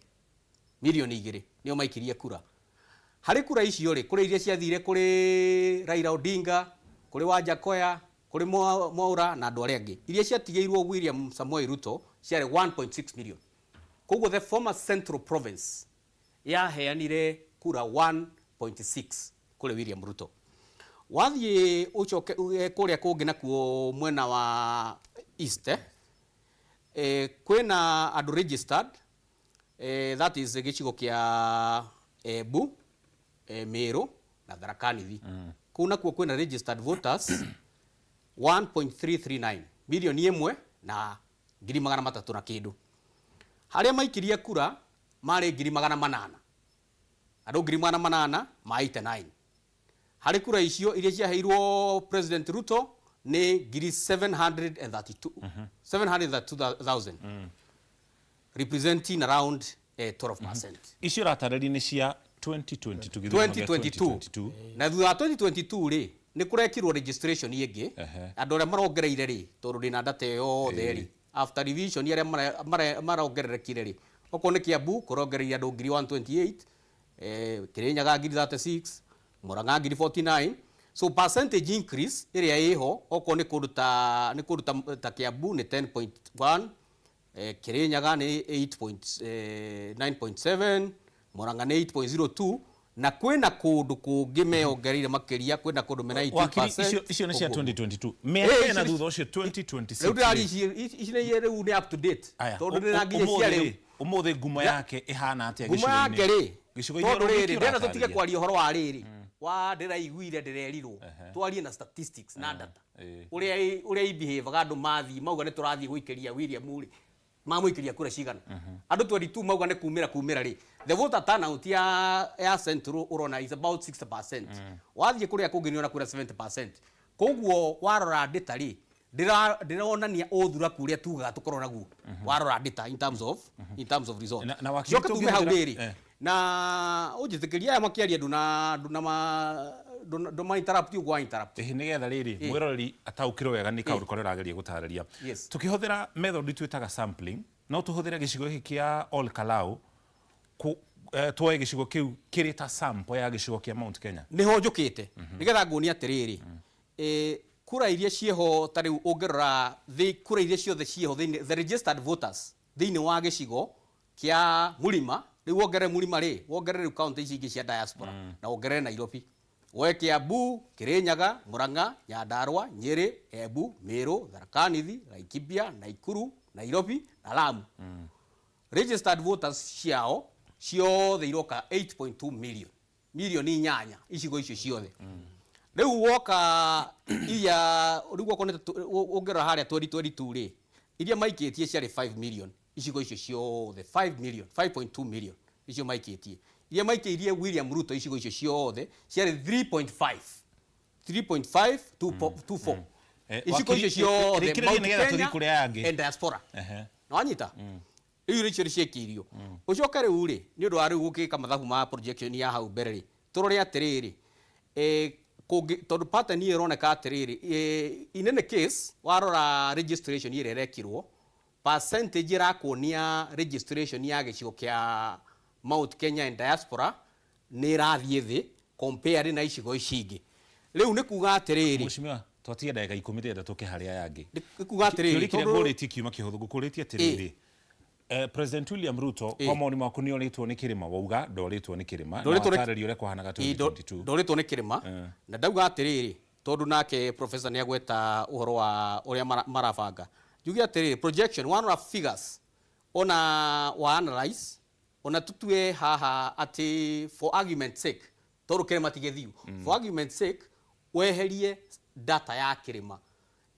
2 milioni nĩo maikirie kura. Harĩ kura icio rĩ, kũrĩ iria ciathire kũrĩ Raila Odinga, kũrĩ Wajackoyah, kũrĩ Mwaura na andũ arĩa angĩ. Iria ciatigĩirwo William Samoei Ruto ciarĩ 1.6 million. Koguo the former Central Province yaheanire kura 1.6 kũrĩ William Ruto. Wathiĩ ũcoke kũrĩa kũngĩ nakuo mwena wa East, kwĩna andũ registered, that is gĩcigo kĩa Embu, Meru na Tharaka Nithi. Kũu nakuo kwĩna registered voters 1.339 1.3 million na kĩndũ. Harĩa maikirie kura marĩ 800,000, andũ 889,000. Harĩ kura icio, iria ciaheirwo President Ruto nĩ ngiri 732, 732,000, representing around 12%. Icio ũratarĩria nĩ cia 2022, gĩthurano gĩa? 2022. Na thutha wa 2022 rĩ, nĩ kũrekirwo registration ĩngĩ. Andũ arĩa marongereire rĩ, tondũ ndĩna data ĩyo yothe rĩ, after revision arĩa marongererekire rĩ, okorwo nĩ Kiambu kũrongereire andũ ngiri 128, Kirinyaga ngiri 36, Murang'a ngiri 49. So percentage increase ĩrĩa ĩho, okorwo nĩ kũndũ ta nĩ kũndũ ta Kiambu nĩ 10.1, Kirinyaga nĩ 8.9.7, Murang'a nĩ 8.02, na kwĩna kũndũ kũngĩ meyongereire makĩria, kwĩna kũndũ mena 18%. Wakiri, icio nĩ cia Ũguo. 2022. Mĩaka ĩna Icio thutha ũcio, 2026. Rĩu ndĩraria ici nĩ rĩu nĩ up to date, Aya, tondũ ndĩna nginya cia ũmũthĩ rĩu. rĩ, ũmũthĩ ngumo yake ĩhana atĩa Ngumo gĩcigo-inĩ? yake rĩ, Gĩcigo-inĩ tondũ oro rĩrĩ, gĩkĩ ndĩrenda tũtige ũratarĩria. kwaria ũhoro wa rĩrĩ wa ndĩraiguire ndĩrerirwo, twarie na statistics na data, ũrĩa ibehavaga. Andũ mathiĩ mauga nĩ tũrathiĩ gũikĩria William rĩ, mamũikĩria kura cigana? Andũ 22 mauga nĩ kumĩra rĩ, the voter turnout ya Central ũrona is about 60%. Wathiĩ kũrĩa kũngĩ nĩ ũrona kwĩna 70%. Koguo warora data rĩ, ndĩronania ũthuraku ũrĩa tugaga tũkorwo naguo. Warora data in terms of result, Na wakiri, coke tume hau tũngĩhũthĩra- rĩrĩ na ũnjĩtĩkĩrie aya makĩaria, nduna nduna ma ndũma interrupt ũguo wa interrupt. Ĩhĩ, nĩgetha rĩrĩ mwĩroreri ataũkĩrwo wega nĩ kaũndũ karĩa ũrageria gũtarĩria. Tũkĩhũthĩra method twĩtaga sampling, no tũhũthĩre gĩcigo gĩkĩ kĩa Ol Kalou tuoe gĩcigo kĩu kĩrĩ ta sample ya gĩcigo kĩa Mount Kenya? Nĩho njũkĩte nĩgetha nguonie atĩrĩrĩ, kura iria ciĩho ta rĩu ũngĩrora kura iria ciothe ciĩho thĩinĩ, the registered voters thĩinĩ wa gĩcigo kĩa Mũrima, rĩu wongerere Mũrima rĩ, wongerere rĩu county ici ingĩ cia diaspora, na wongerere Nairobi, woe Kiambu, Kirinyaga, Murang'a, Nyandarua, Nyĩrĩ, Embu, Meru, Tharaka Nithi, Laikipia, Nakuru, Nairobi na Lamu, registered voters ciao ciothe iroka 8.2 million, 8 milioni icigo icio ciothe. Rĩu woka iria rĩu okorwo nĩ ũngĩrora harĩa 2022 rĩ, iria maikĩtie ciarĩ 5 million icigo icio ciothe, 5 million, 5.2 million icio maikĩtie. Iria maikĩirie William Ruto icigo icio ciothe ciarĩ 3.5, 3.5 24 icigo Wakiri, icio ciothe, rĩkĩrĩria Mount nĩgetha tũthiĩ Kenya kũrĩ aya angĩ. and diaspora. Na wanyita rĩu icio ciĩkĩirio ũcoke rĩu rĩ, nĩ ũndũ wa rĩu gũgĩka mathabu ma projection ya hau mbere rĩ, tũrore atĩrĩrĩ, kũngĩ tondũ pattern ĩyo ĩroneka atĩrĩrĩ, in any case warora registration ĩrĩa ĩrekirwo, percentage ĩrakuonia registration ya gĩcigo kĩa Mount Kenya and diaspora nĩ ĩrathiĩ thĩ compare na icigo ici ingĩ. Rĩu nĩ kuga atĩrĩrĩ, Mheshimiwa, twatige ndagĩka 10 ndĩrenda tũke harĩ aya angĩ. Nĩ kuga atĩrĩrĩ, Kĩũria kĩrĩa tondũ- ngũrĩtie kiuma kĩhũthũ, ngũkũrĩtie atĩrĩrĩ, President William Ruto, kwa maoni maku nĩ orĩtwo nĩ kĩrĩma? Wauga ndorĩtwo nĩ kĩrĩma na watarĩria ũrĩa kwahanaga 2022. Ndorĩtwo nĩ kĩrĩma na ndauga atĩrĩrĩ, tondũ nake professor nĩ agweta ũhoro wa ũrĩa marabanga, njuge atĩrĩrĩ, projection warora figures ona wa analyze, ona tutue haha atĩ for argument sake, tondũ kĩrĩma ti gĩthiu, for argument sake weherie data ya kĩrĩma,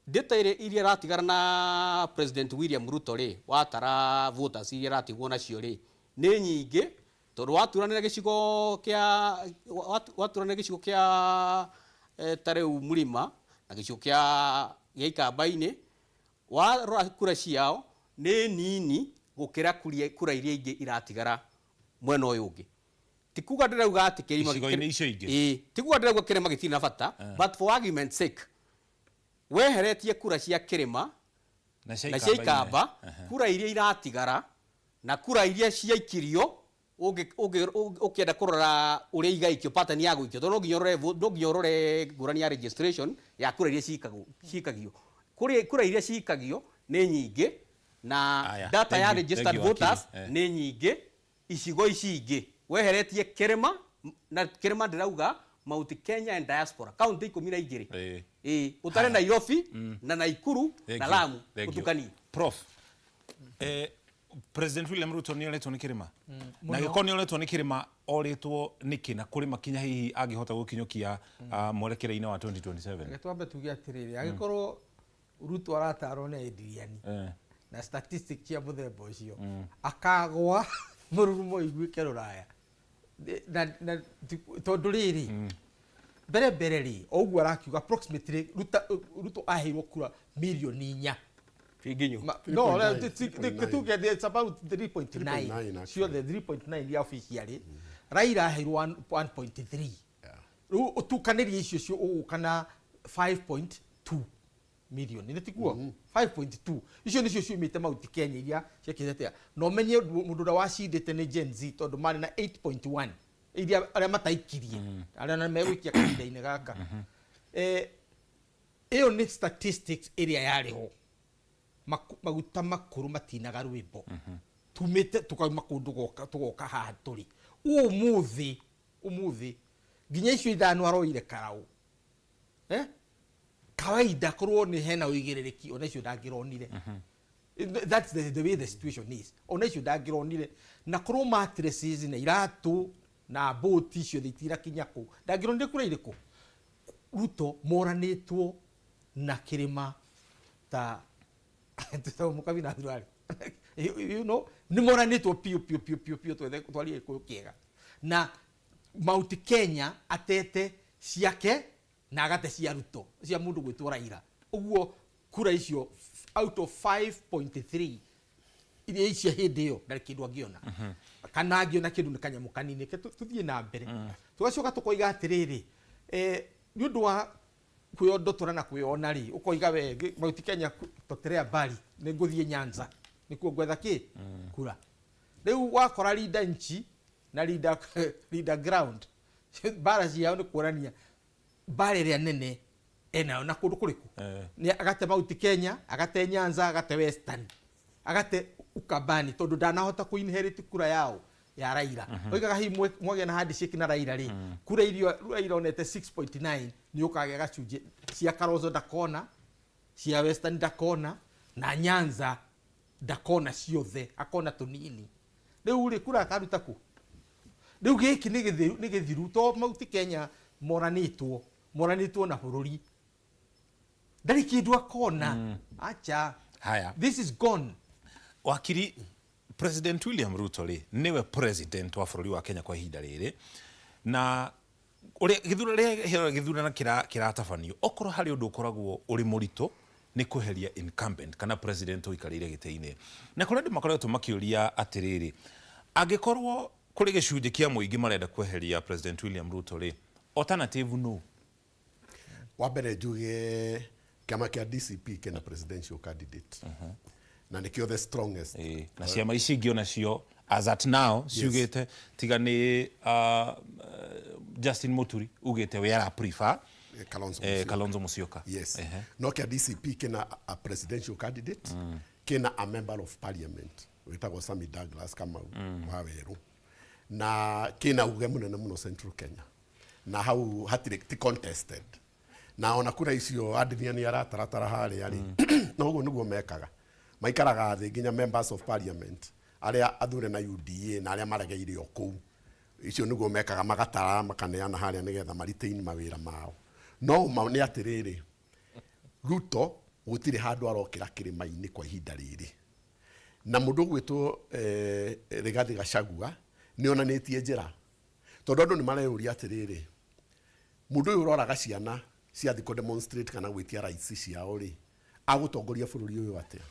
data ĩrĩa iria ĩratigara na President William Ruto rĩ, watara voters iria ĩratigwo nacio rĩ, nĩ nyingĩ, tondũ waturanĩra gĩcigo kĩa waturanĩra gĩcigo kĩa ta rĩu Mlima na gĩcigo kĩa Ikamba-inĩ, warora kura ciao nĩ nini gũkĩra kura iria ingĩ iratigara mwena ũyũ ũngĩ. Ti kuga ndĩrauga atĩ kĩrĩma Icigo-inĩ icio ingĩ. Ĩĩ, ti kuga ndĩrauga kĩrĩma gĩtirĩ na bata, but for argument sake weheretie kura cia kĩrĩma na cia na cia Ikamba-inĩ. Ikamba, kura iria iratigara na kura iria ciaikirio, ũkĩenda kũrora ũrĩa igaikio, pattern ya gũikio, tondũ no nginya ũrore ngũrani ya registration ya kura iria cikagio. Kura iria cikagio nĩ nyingĩ na Aya, data ya thank you, registered thank you, wakili. voters nĩ nyingĩ icigo ici ingĩ weheretie kĩrĩma, na kĩrĩma ndĩrauga Mount Kenya and diaspora kaunti 12, ĩĩ, ũtare Nairobi na Naikuru Thank na you, Lamu thank you. ũtukanie. Prof, President William Ruto nĩ oretwo nĩ kĩrĩma, na Mũno. gĩkorwo nĩ oretwo nĩ kĩrĩma, orĩtwo nĩkĩ na kũrĩ makinya hihi angĩhota gũkinyũkia mwerekera-inĩ wa 2027? Reke twambe tuge atĩrĩrĩ, angĩkorwo Ruto aratarwo nĩ Adrian na statistic cia mũthemba ũcio, akagwa mũrurumo iguĩke rũraya. Na tondũ rĩrĩ, mbere mbere rĩ, o ũguo arakiuga approximately Ruto aheirwo kura mirioni 4. Nginyo. No, 3.9. tuge it's about 3.9. 3.9 actually. Ciothe 3.9 ya officially. Raila aheirwo 1.3. Rĩu ũtukanĩrie icio cio ũgũka na 5.2 million, nĩ tiguo? 5.2 icio nĩcio ciumĩte Mount Kenya iria ciekĩte atĩa. Na ũmenye mũndũ ũrĩa wacindĩte nĩ Gen Z, tondũ marĩ na 8.1 iria arĩa mataikirie, arĩa na megũikia kahinda-inĩ gaka. Ĩyo nĩ statistics ĩrĩa yarĩ ho. Maguta makũrũ matinaga rwĩmbo. Tumĩte tukauma kũndũ goka tũgoka haha tũrĩ ũmũthĩ. Ũmũthĩ nginya icio ithano aroire karaũ, kawaida korwo nĩ hena ũigĩrĩrĩki, ona icio ndangĩronire. That's the way the situation is. Ona icio ndangĩronire, na korwo mattresses na iratũ na mbũti ciothe itirakinya kũu, ndangĩronire kura irĩkũ. Ruto moranĩtwo na kĩrĩma ta mũkabina thirari, nĩ moranĩtwo piũ piũ piũ piũ piũ. Twethe twarie gĩkũyũ kĩega, na Mount Kenya atete ciake na agate cia Ruto, cia mũndũ gwĩtwo Raila. Ũguo kura icio out of 5.3 iria icio hĩndĩ ĩyo ndarĩ kĩndũ angĩona, kana angĩona kĩndũ nĩ kanyamũ kanini. Reke tũthiĩ na mbere. Tũgacoka tũkoiga atĩrĩrĩ, nĩ ũndũ wa kwĩyondotora na kwĩyona rĩ, ũkoiga we Mount Kenya toterea mbari, nĩ ngũthiĩ Nyanza nĩkuo ngwetha kĩ kura. Rĩu wakora Linda Nchi na Linda Ground, mbara ciao nĩ kuonania mbara ĩrĩa nene enayo na kũndũ kũrĩkũ. Nĩ agate Mount Kenya, agate Nyanza, agate Western, agate Ukambani, tondũ ndanahota kũ inherit kura yao ya Raila. Oigaga hihi mwagĩa na handshake na Raila rĩ, kura iria Raila onete 6.9 nĩ ũkagĩa gacunjĩ cia Kalonzo ndakona, cia Western ndakona, na Nyanza ndakona ciothe, akona tũnini. Rĩu rĩ, kura akaruta kũ? Rĩu gĩkĩ nĩ gĩthiru, nĩ gĩthiru to Mount Kenya moranĩtwo. Moranĩtwo na bũrũri, ndarĩ kĩndũ akona. Acha. Haya. This is gone. Wakiri, President William Ruto rĩ, nĩwe president wa bũrũri wa Kenya kwa ihinda rĩrĩ, na ũrĩa gĩthurano gĩthurano kĩratabanio, okorwo harĩ ũndũ ũkoragwo ũrĩ mũritũ nĩ kweheria incumbent kana president ũikarĩire gĩtĩ-inĩ. Na kũrĩ andũ makoretwo makĩũria atĩrĩrĩ, angĩkorwo kũrĩ gĩcunjĩ kĩa mũingĩ marenda kweheria President William Ruto rĩ, alternative no? Wa mbere njuge kĩama kĩa DCP kĩna presidential candidate na nĩkĩo the strongest. Na ciama ici ingĩ onacio as at now ciugĩte, tiga nĩ Justin Muturi ugĩte we ara prefer Kalonzo Musyoka. Kalonzo Musyoka. Yes. No kĩa DCP kĩna a presidential candidate, kĩna a member of parliament wĩtagwo Sammy Douglas Kamau wa Werũ, na kĩna uge mũnene mũno Central Kenya, na hau hatirĩ ti contested. Na ona kura icio Adrian nĩ arataratara harĩa rĩ, no ũguo nĩguo mekaga, maikaraga thĩ nginya members of parliament arĩa athure na UDA na arĩa maregeire o kũu, icio nĩguo mekaga, magatara makaneana harĩa nĩgetha ma retain mawĩra mao. No ma nĩ atĩrĩrĩ, Ruto gũtirĩ handũ arokĩra kĩrĩma-inĩ kwa ihinda rĩrĩ, na mũndũ ũgwĩtwo Rigathi Gachagua nĩ onanĩtie njĩra, tondũ andũ nĩ mareyũria atĩrĩrĩ, mũndũ ũyũ ũroraga ciana ciathiĩ kũ demonstrate kana gwĩtia rights ciao rĩ, agũtongoria bũrũri ũyũ atĩa?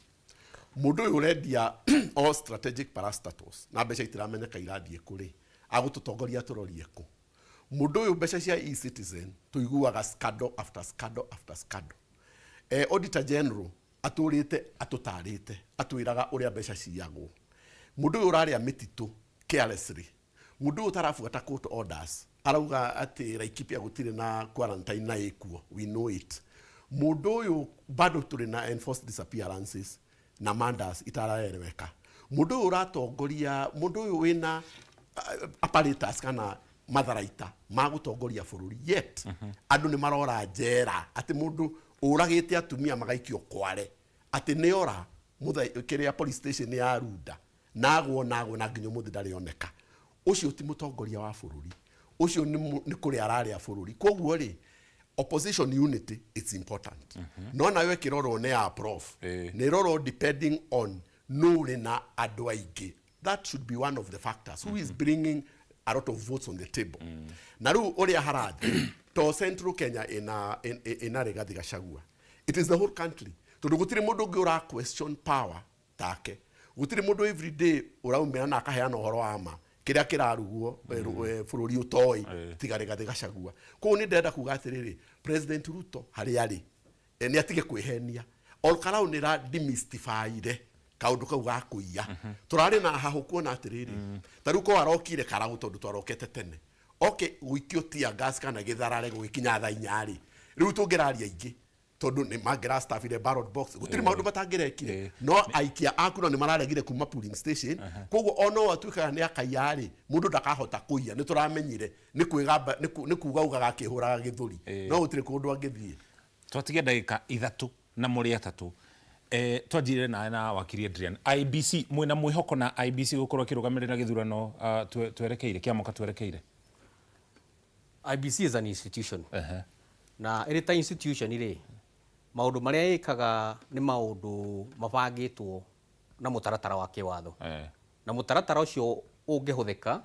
Mũndũ ũyũ ũrendia all strategic parastatals na mbeca itiramenyeka irathiĩ kũrĩ, agũtũtongoria tũrorie kũ? Mũndũ ũyũ mbeca cia e-Citizen tũiguaga scandal after scandal after scandal. Auditor general atũrĩte atũtarĩte atwĩraga ũrĩa mbeca ciyagwo. Mũndũ ũyũ ũrarĩa mĩtitũ carelessly, mũndũ ũyũ ũtarabuata court orders, arauga atĩ Laikipia gũtirĩ na quarantine na ĩkuo, we know it. Mũndũ ũyũ bado tũrĩ na enforced disappearances na murders itaraeleweka. Mũndũ ũyũ ũratongoria, mũndũ ũyũ wĩna apparatus kana matharaita ma gũtongoria bũrũri, yet andũ nĩ marora njera, atĩ mũndũ ũragĩte atumia magaikio kware atĩ nĩ ora kĩrĩa police station ya Runda, nagwo nagwo na nginya ũmũthĩ ndarĩ oneka. Ũcio ti mũtongoria wa bũrũri, ũcio nĩ kũrĩa ararĩa bũrũri. Koguo rĩ, opposition unity, it's important, no nayo ĩkĩrorwo nĩ ya prof, nĩ ĩrorwo depending on nũ ũrĩ na andũ aingĩ. That should be one of the factors, who is bringing a lot of votes on the table. Na rĩu ũrĩa harathiĩ, to Central Kenya ĩna Rigathi Gachagua, it is the whole country, tondũ gũtirĩ mũndũ ũngĩ ũra question power take, gũtirĩ mũndũ everyday ũraumĩra na akaheana ũhoro wa ma kĩrĩa kĩrarugwo bũrũri ũtoĩ tiga Rigathi Gachagua. Koguo nĩ ndĩrenda kuga atĩrĩrĩ, President Ruto harĩa arĩ nĩ atige kwĩhenia. Olkarau nĩ ra demystifyire kaũndũ kau ga kũiya. Tũrarĩ na hahũ kuona atĩrĩrĩ, ta rĩu ko arokire Karau, tondũ twarokete tene oke gũikio tear gas kana gĩtharare gũgĩkinya thaa 4 rĩ, rĩu tũngĩraria ingĩ, tondũ nĩ mangĩrastafire ballot box, gũtirĩ maũndũ matangĩrekire, no aikia a kura nĩ mararegire kuma polling station. Koguo ona o atuĩkaga nĩ akaiya rĩ, mũndũ ndakahota kũiya. Nĩ tũramenyire nĩ kwĩgamba, nĩ kuga ugaga akĩhũraga gĩthũri, no gũtirĩ kũndũ angĩthiĩ. Twatigia ndagĩka 3 na mũrĩ atatũ. Twanjire na wakiri Adrian, IEBC, mwĩna mwĩhoko na IEBC gũkorwo ĩkĩrũgamĩrĩra gĩthurano twerekeire kĩa mwaka twerekeire? IEBC is an institution, na ĩrĩ ta institution rĩ, maũndũ marĩa ĩkaga nĩ maũndũ mabangĩtwo na mũtaratara wa kĩwatho, na mũtaratara ũcio ũngĩhũthĩka,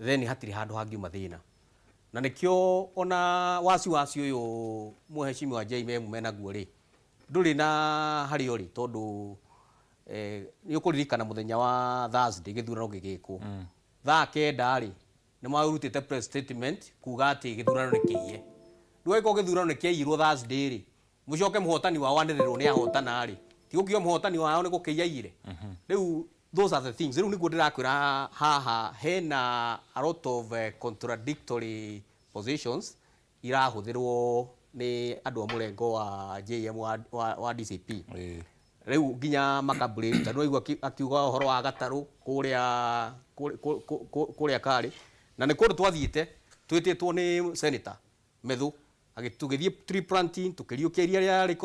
then hatirĩ handũ hangiuma thĩna. Na nĩkĩo ona wasiwasi ũyũ mũhecimiwa JM menaguo rĩ, ndũrĩ na harĩa ũrĩ, tondũ nĩ ũkũririkana mũthenya wa Thursday gĩthurano gĩgĩkwo thaa 9 rĩ, nĩ marutĩte press statement kuga atĩ gĩthurano nĩ kĩiye. Rĩu angĩkorwo gĩthurano nĩ kĩaiyirwo Thursday rĩ, mũcoke mũhotani wao anĩrĩrwo nĩ ahotana rĩ, ti gũkiuga mũhotani wao nĩ gũkĩiyaiyire? Rĩu those are the things. Rĩu nĩguo ndĩrakwĩra haha hena a lot of contradictory positions irahũthĩrwo nĩ andũ a mũrengo wa JM wa DCP. Rĩu nginya makambũrĩ tondũ waigua akiuga ũhoro wa gatarũ kũrĩa karĩ, na nĩ kũndũ twathiĩte twĩtĩtwo nĩ senator Methu, tũgĩthiĩ tree planting, tũkĩriũkia iria rĩarĩ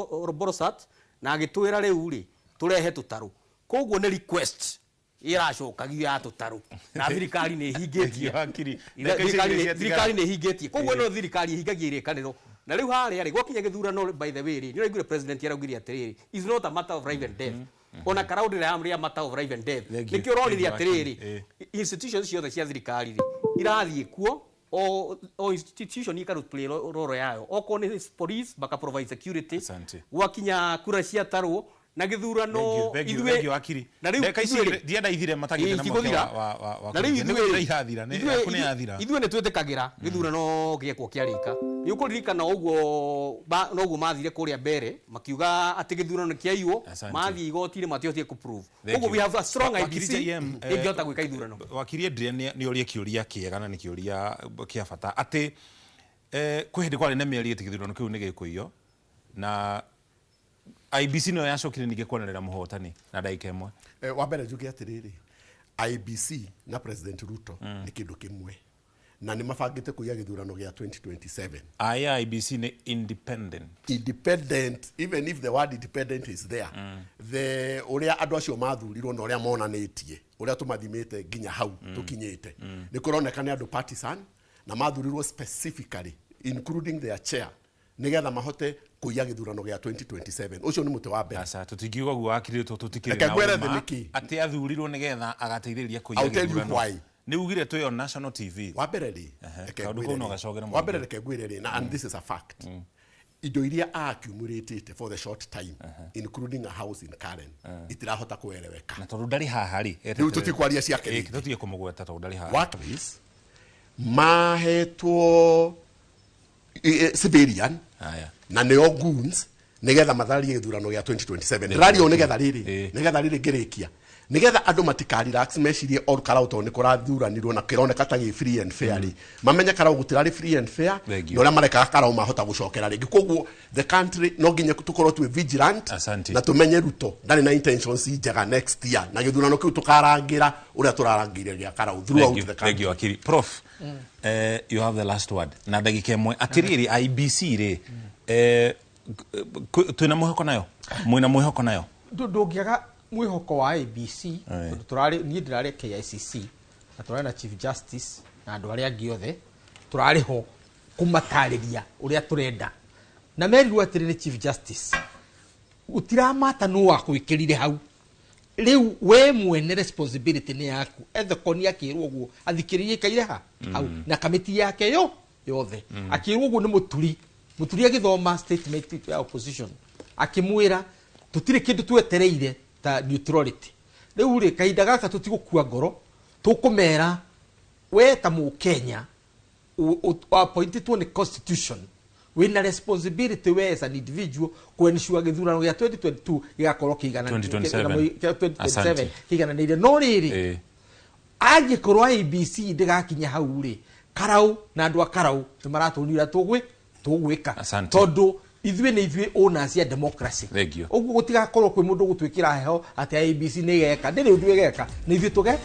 Olbolosat, na agĩtwĩra rĩu rĩ tũrehe tũtarũ. Koguo nĩ request Ĩracokagio ya tũtarũ na thirikari nĩ ĩhingĩtie. Wakiri. Ndagĩka icio igĩrĩ ciatigara. Thirikari nĩ ĩhingĩtie, koguo ĩno thirikari ĩhingagia irĩkanĩro. Na rĩu harĩa rĩ, gwakinya gĩthurano, by the way rĩ, nĩ ũraiguire president araugire atĩrĩrĩ, is not a matter of life and death. Ona Karau ndĩra matter of life and death. Thank you. Nĩkĩo ũronire Thank you, atĩrĩrĩ, Wakiri. Institutions ciothe cia thirikari rĩ, irathiĩ kuo, o institution ikaru play role yayo. Okorwo nĩ police, maka provide security. Gwakinya kura ciatarwo na gĩthurano. Thank you, thank you, wakiri. Na rĩu Ndagĩka ici ithuĩ rĩ- igĩrĩ, ndienda ithire matagĩte Ĩĩ, na mweke itigũthira. wa Na rĩu kũhingia. Nĩ ithuĩ gũthira rĩ, irathira, yaku nĩ yathira. Ithuĩ nĩ twĩtĩkagĩra gĩthurano gĩekwo kĩarĩka. Nĩ ũkũririkana ũguo noguo mathire kũrĩa mbere makiuga atĩ gĩthurano nĩ kĩaiywo. Asante. Mathiĩ igoti-inĩ matihotire kũ-prove. Thank Ũguo you. we have a strong Wakiri IEBC JM, ĩngĩhota gwĩka ithurano. Wakiri Adrian nĩ orie kĩũria kĩega na nĩ kĩũria kĩa bata atĩ kwĩ hĩndĩ kwarĩ na mĩario atĩ gĩthurano kĩu nĩ gĩkũiywo na IEBC nĩyo yacokire ningĩ kwanĩrĩra mũhotani na ndagĩka 1. Wa mbere njuge atĩrĩrĩ, IEBC na President Ruto nĩ kĩndũ kĩmwe na nĩ mabangĩte kũiya gĩthurano gĩa 2027. Aya IEBC nĩ independent. Independent, even if the word independent is there, the ũrĩa andũ acio mathurirwo na ũrĩa monanĩtie, ũrĩa tũmathimĩte nginya hau tũkinyĩte, nĩ kũroneka nĩ andũ partisan na mathurirwo specifically, including their chair, nĩgetha mahote kũiya gĩthurano gĩa 2027. Ũcio nĩ mũtĩ wa mbere. Aca, tũtingiuga guo wakiri, tũ tũtikĩrĩ Reke na ngwĩre ũma nĩkĩ. Atĩ athurirwo nĩgetha agateithĩrĩria kũiya I'll tell you gĩthurano. why. Nĩ ugire twĩ on national TV. Wa mbere rĩ, reke Kaũndũ ngwĩre kau no rĩ. gacokere Wa mbere mũingĩ. reke ngwĩre rĩ, na and this is a fact, indo iria accumulatĩte for the short time, including a house in Karen, itirahota kueleweka. Na tondũ ndarĩ haha rĩ, Rĩu tũtikwaria ciake rĩngĩ. Tũtige kũmũgweta tondũ ndarĩ haha. What is mahetwo civilian na nĩo goons nĩgetha matharie gĩthurano gĩa 2027. Ndĩraria ũũ nĩgetha rĩrĩ, nĩgetha rĩrĩ ngĩrĩkia, nĩgetha andũ matikarelax mecirie Ol Kalou tondũ nĩ kũrathuranirwo na kĩroneka ta gĩ free and fair rĩ, mamenye Karau gũtirarĩ free and fair. Thank you. Na ũrĩa marekaga Karau mahota gũcokera rĩngĩ, koguo the country no nginya tũkorwo twĩ vigilant. Asante. Na tũmenye Ruto ndarĩ na intentions njega next year, na gĩthurano kĩu tũkarangĩra ũrĩa tũrarangĩire gĩa Karau throughout Thank you, the thank country. you, Wakiri. Prof, you have the last word na ndagĩka 1. Atĩrĩrĩ, IEBC rĩ, twĩna mwĩhoko nayo, mwĩna mwĩhoko nayo? Ndũngĩaga mwĩhoko wa IEBC tondũ tũrarĩ, niĩ ndĩrarĩ KICC na tũrarĩ na Chief Justice na andũ arĩa angĩ othe tũrarĩ ho kũmatarĩria ũrĩa tũrenda, na merirwo atĩrĩ nĩ Chief Justice, gũtiramata nũ wakwĩkĩrire hau, rĩu we mwene responsibility nĩ yaku. Ethekoni akĩrwo ũguo athikĩrĩrie ikaire ha hau na kamĩti yake yo yothe. Akĩrwo ũguo nĩ Mũturi. Mũturi agĩthoma statement ya opposition akĩmwĩra tũtirĩ kĩndũ twetereire ta neutrality. Rĩu rĩ, kahinda gaka tũtigũkua ngoro, tũkũmera we ta mũkenya appointedwo nĩ constitution, wĩna responsibility we as an individual kũensure gĩthurano gĩa 2022 gĩgakorwo kĩigana 2027. 2027 Asante. kĩigananĩire. No rĩrĩ, angĩkorwo IEBC ndĩgakinya hau rĩ, Karau na andũ a Karau nĩ maratũnia ũrĩa tũgwĩka. Asante. Tondũ ithuĩ nĩ ithuĩ owners ya democracy. Thank you. Ũguo gũtigakorwo kwĩ mũndũ gũtwĩkĩra heho atĩ IEBC nĩ ĩgeka, ndĩrĩ ũndũ ĩgeka, nĩ ithuĩ tũgeka.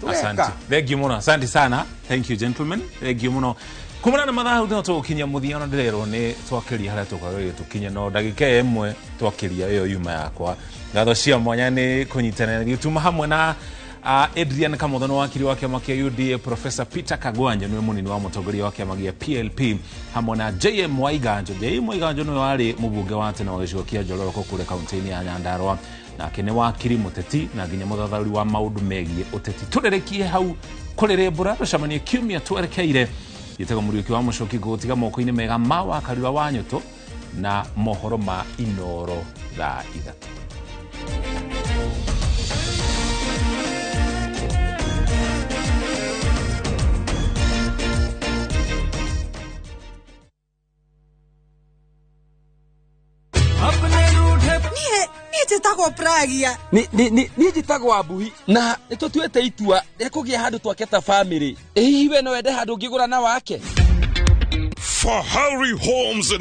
Asante. Thank you mũno. Asante sana. Thank you, gentlemen. Thank you mũno. Kumana na mathaa no tũgũkinyia mũthia, ona ndĩrerwo nĩ twakĩria harĩa tũkwagĩrĩire tũkinye, no ndagĩka 1 twakĩria ĩyo yuma yakwa. Ngatho cia mwanya nĩ kũnyitanĩra tuma hamwe na Adrian Kamotho nĩ wakiri wa kĩama kĩa UDA, Professor Peter Kagwanja nĩwe mũnini wa mũtongoria wa kĩama gĩa PLP, hamwe na JM Waiganjo. JM Waiganjo nĩwe warĩ mũbunge wa tene wa gĩcigo kĩa Njororoko kũrĩa kaunti-inĩ ya Nyandarua, nake nĩ wakiri mũteti na nginya mũthathaũri wa maũndũ megiĩ ũteti. Tũrĩrĩkie hau kũrĩrĩmbũra, tũcemanie kiumia twerekeire. Gĩtego Mũriũki wa Mũcoki gũgũtiga moko-inĩ mega ma Wakarura wa Nyũtũ na mohoro ma Inoro thaa 3. Niĩ njĩtagwo Pragia. Niĩ njĩtagwo Ambuhi na nĩ tũtuĩte itua rĩa kũgĩa handũ twake ta bamĩrĩ. Ĩ hihi we no wende handũ ũngĩgũra na wake? Fahari Homes.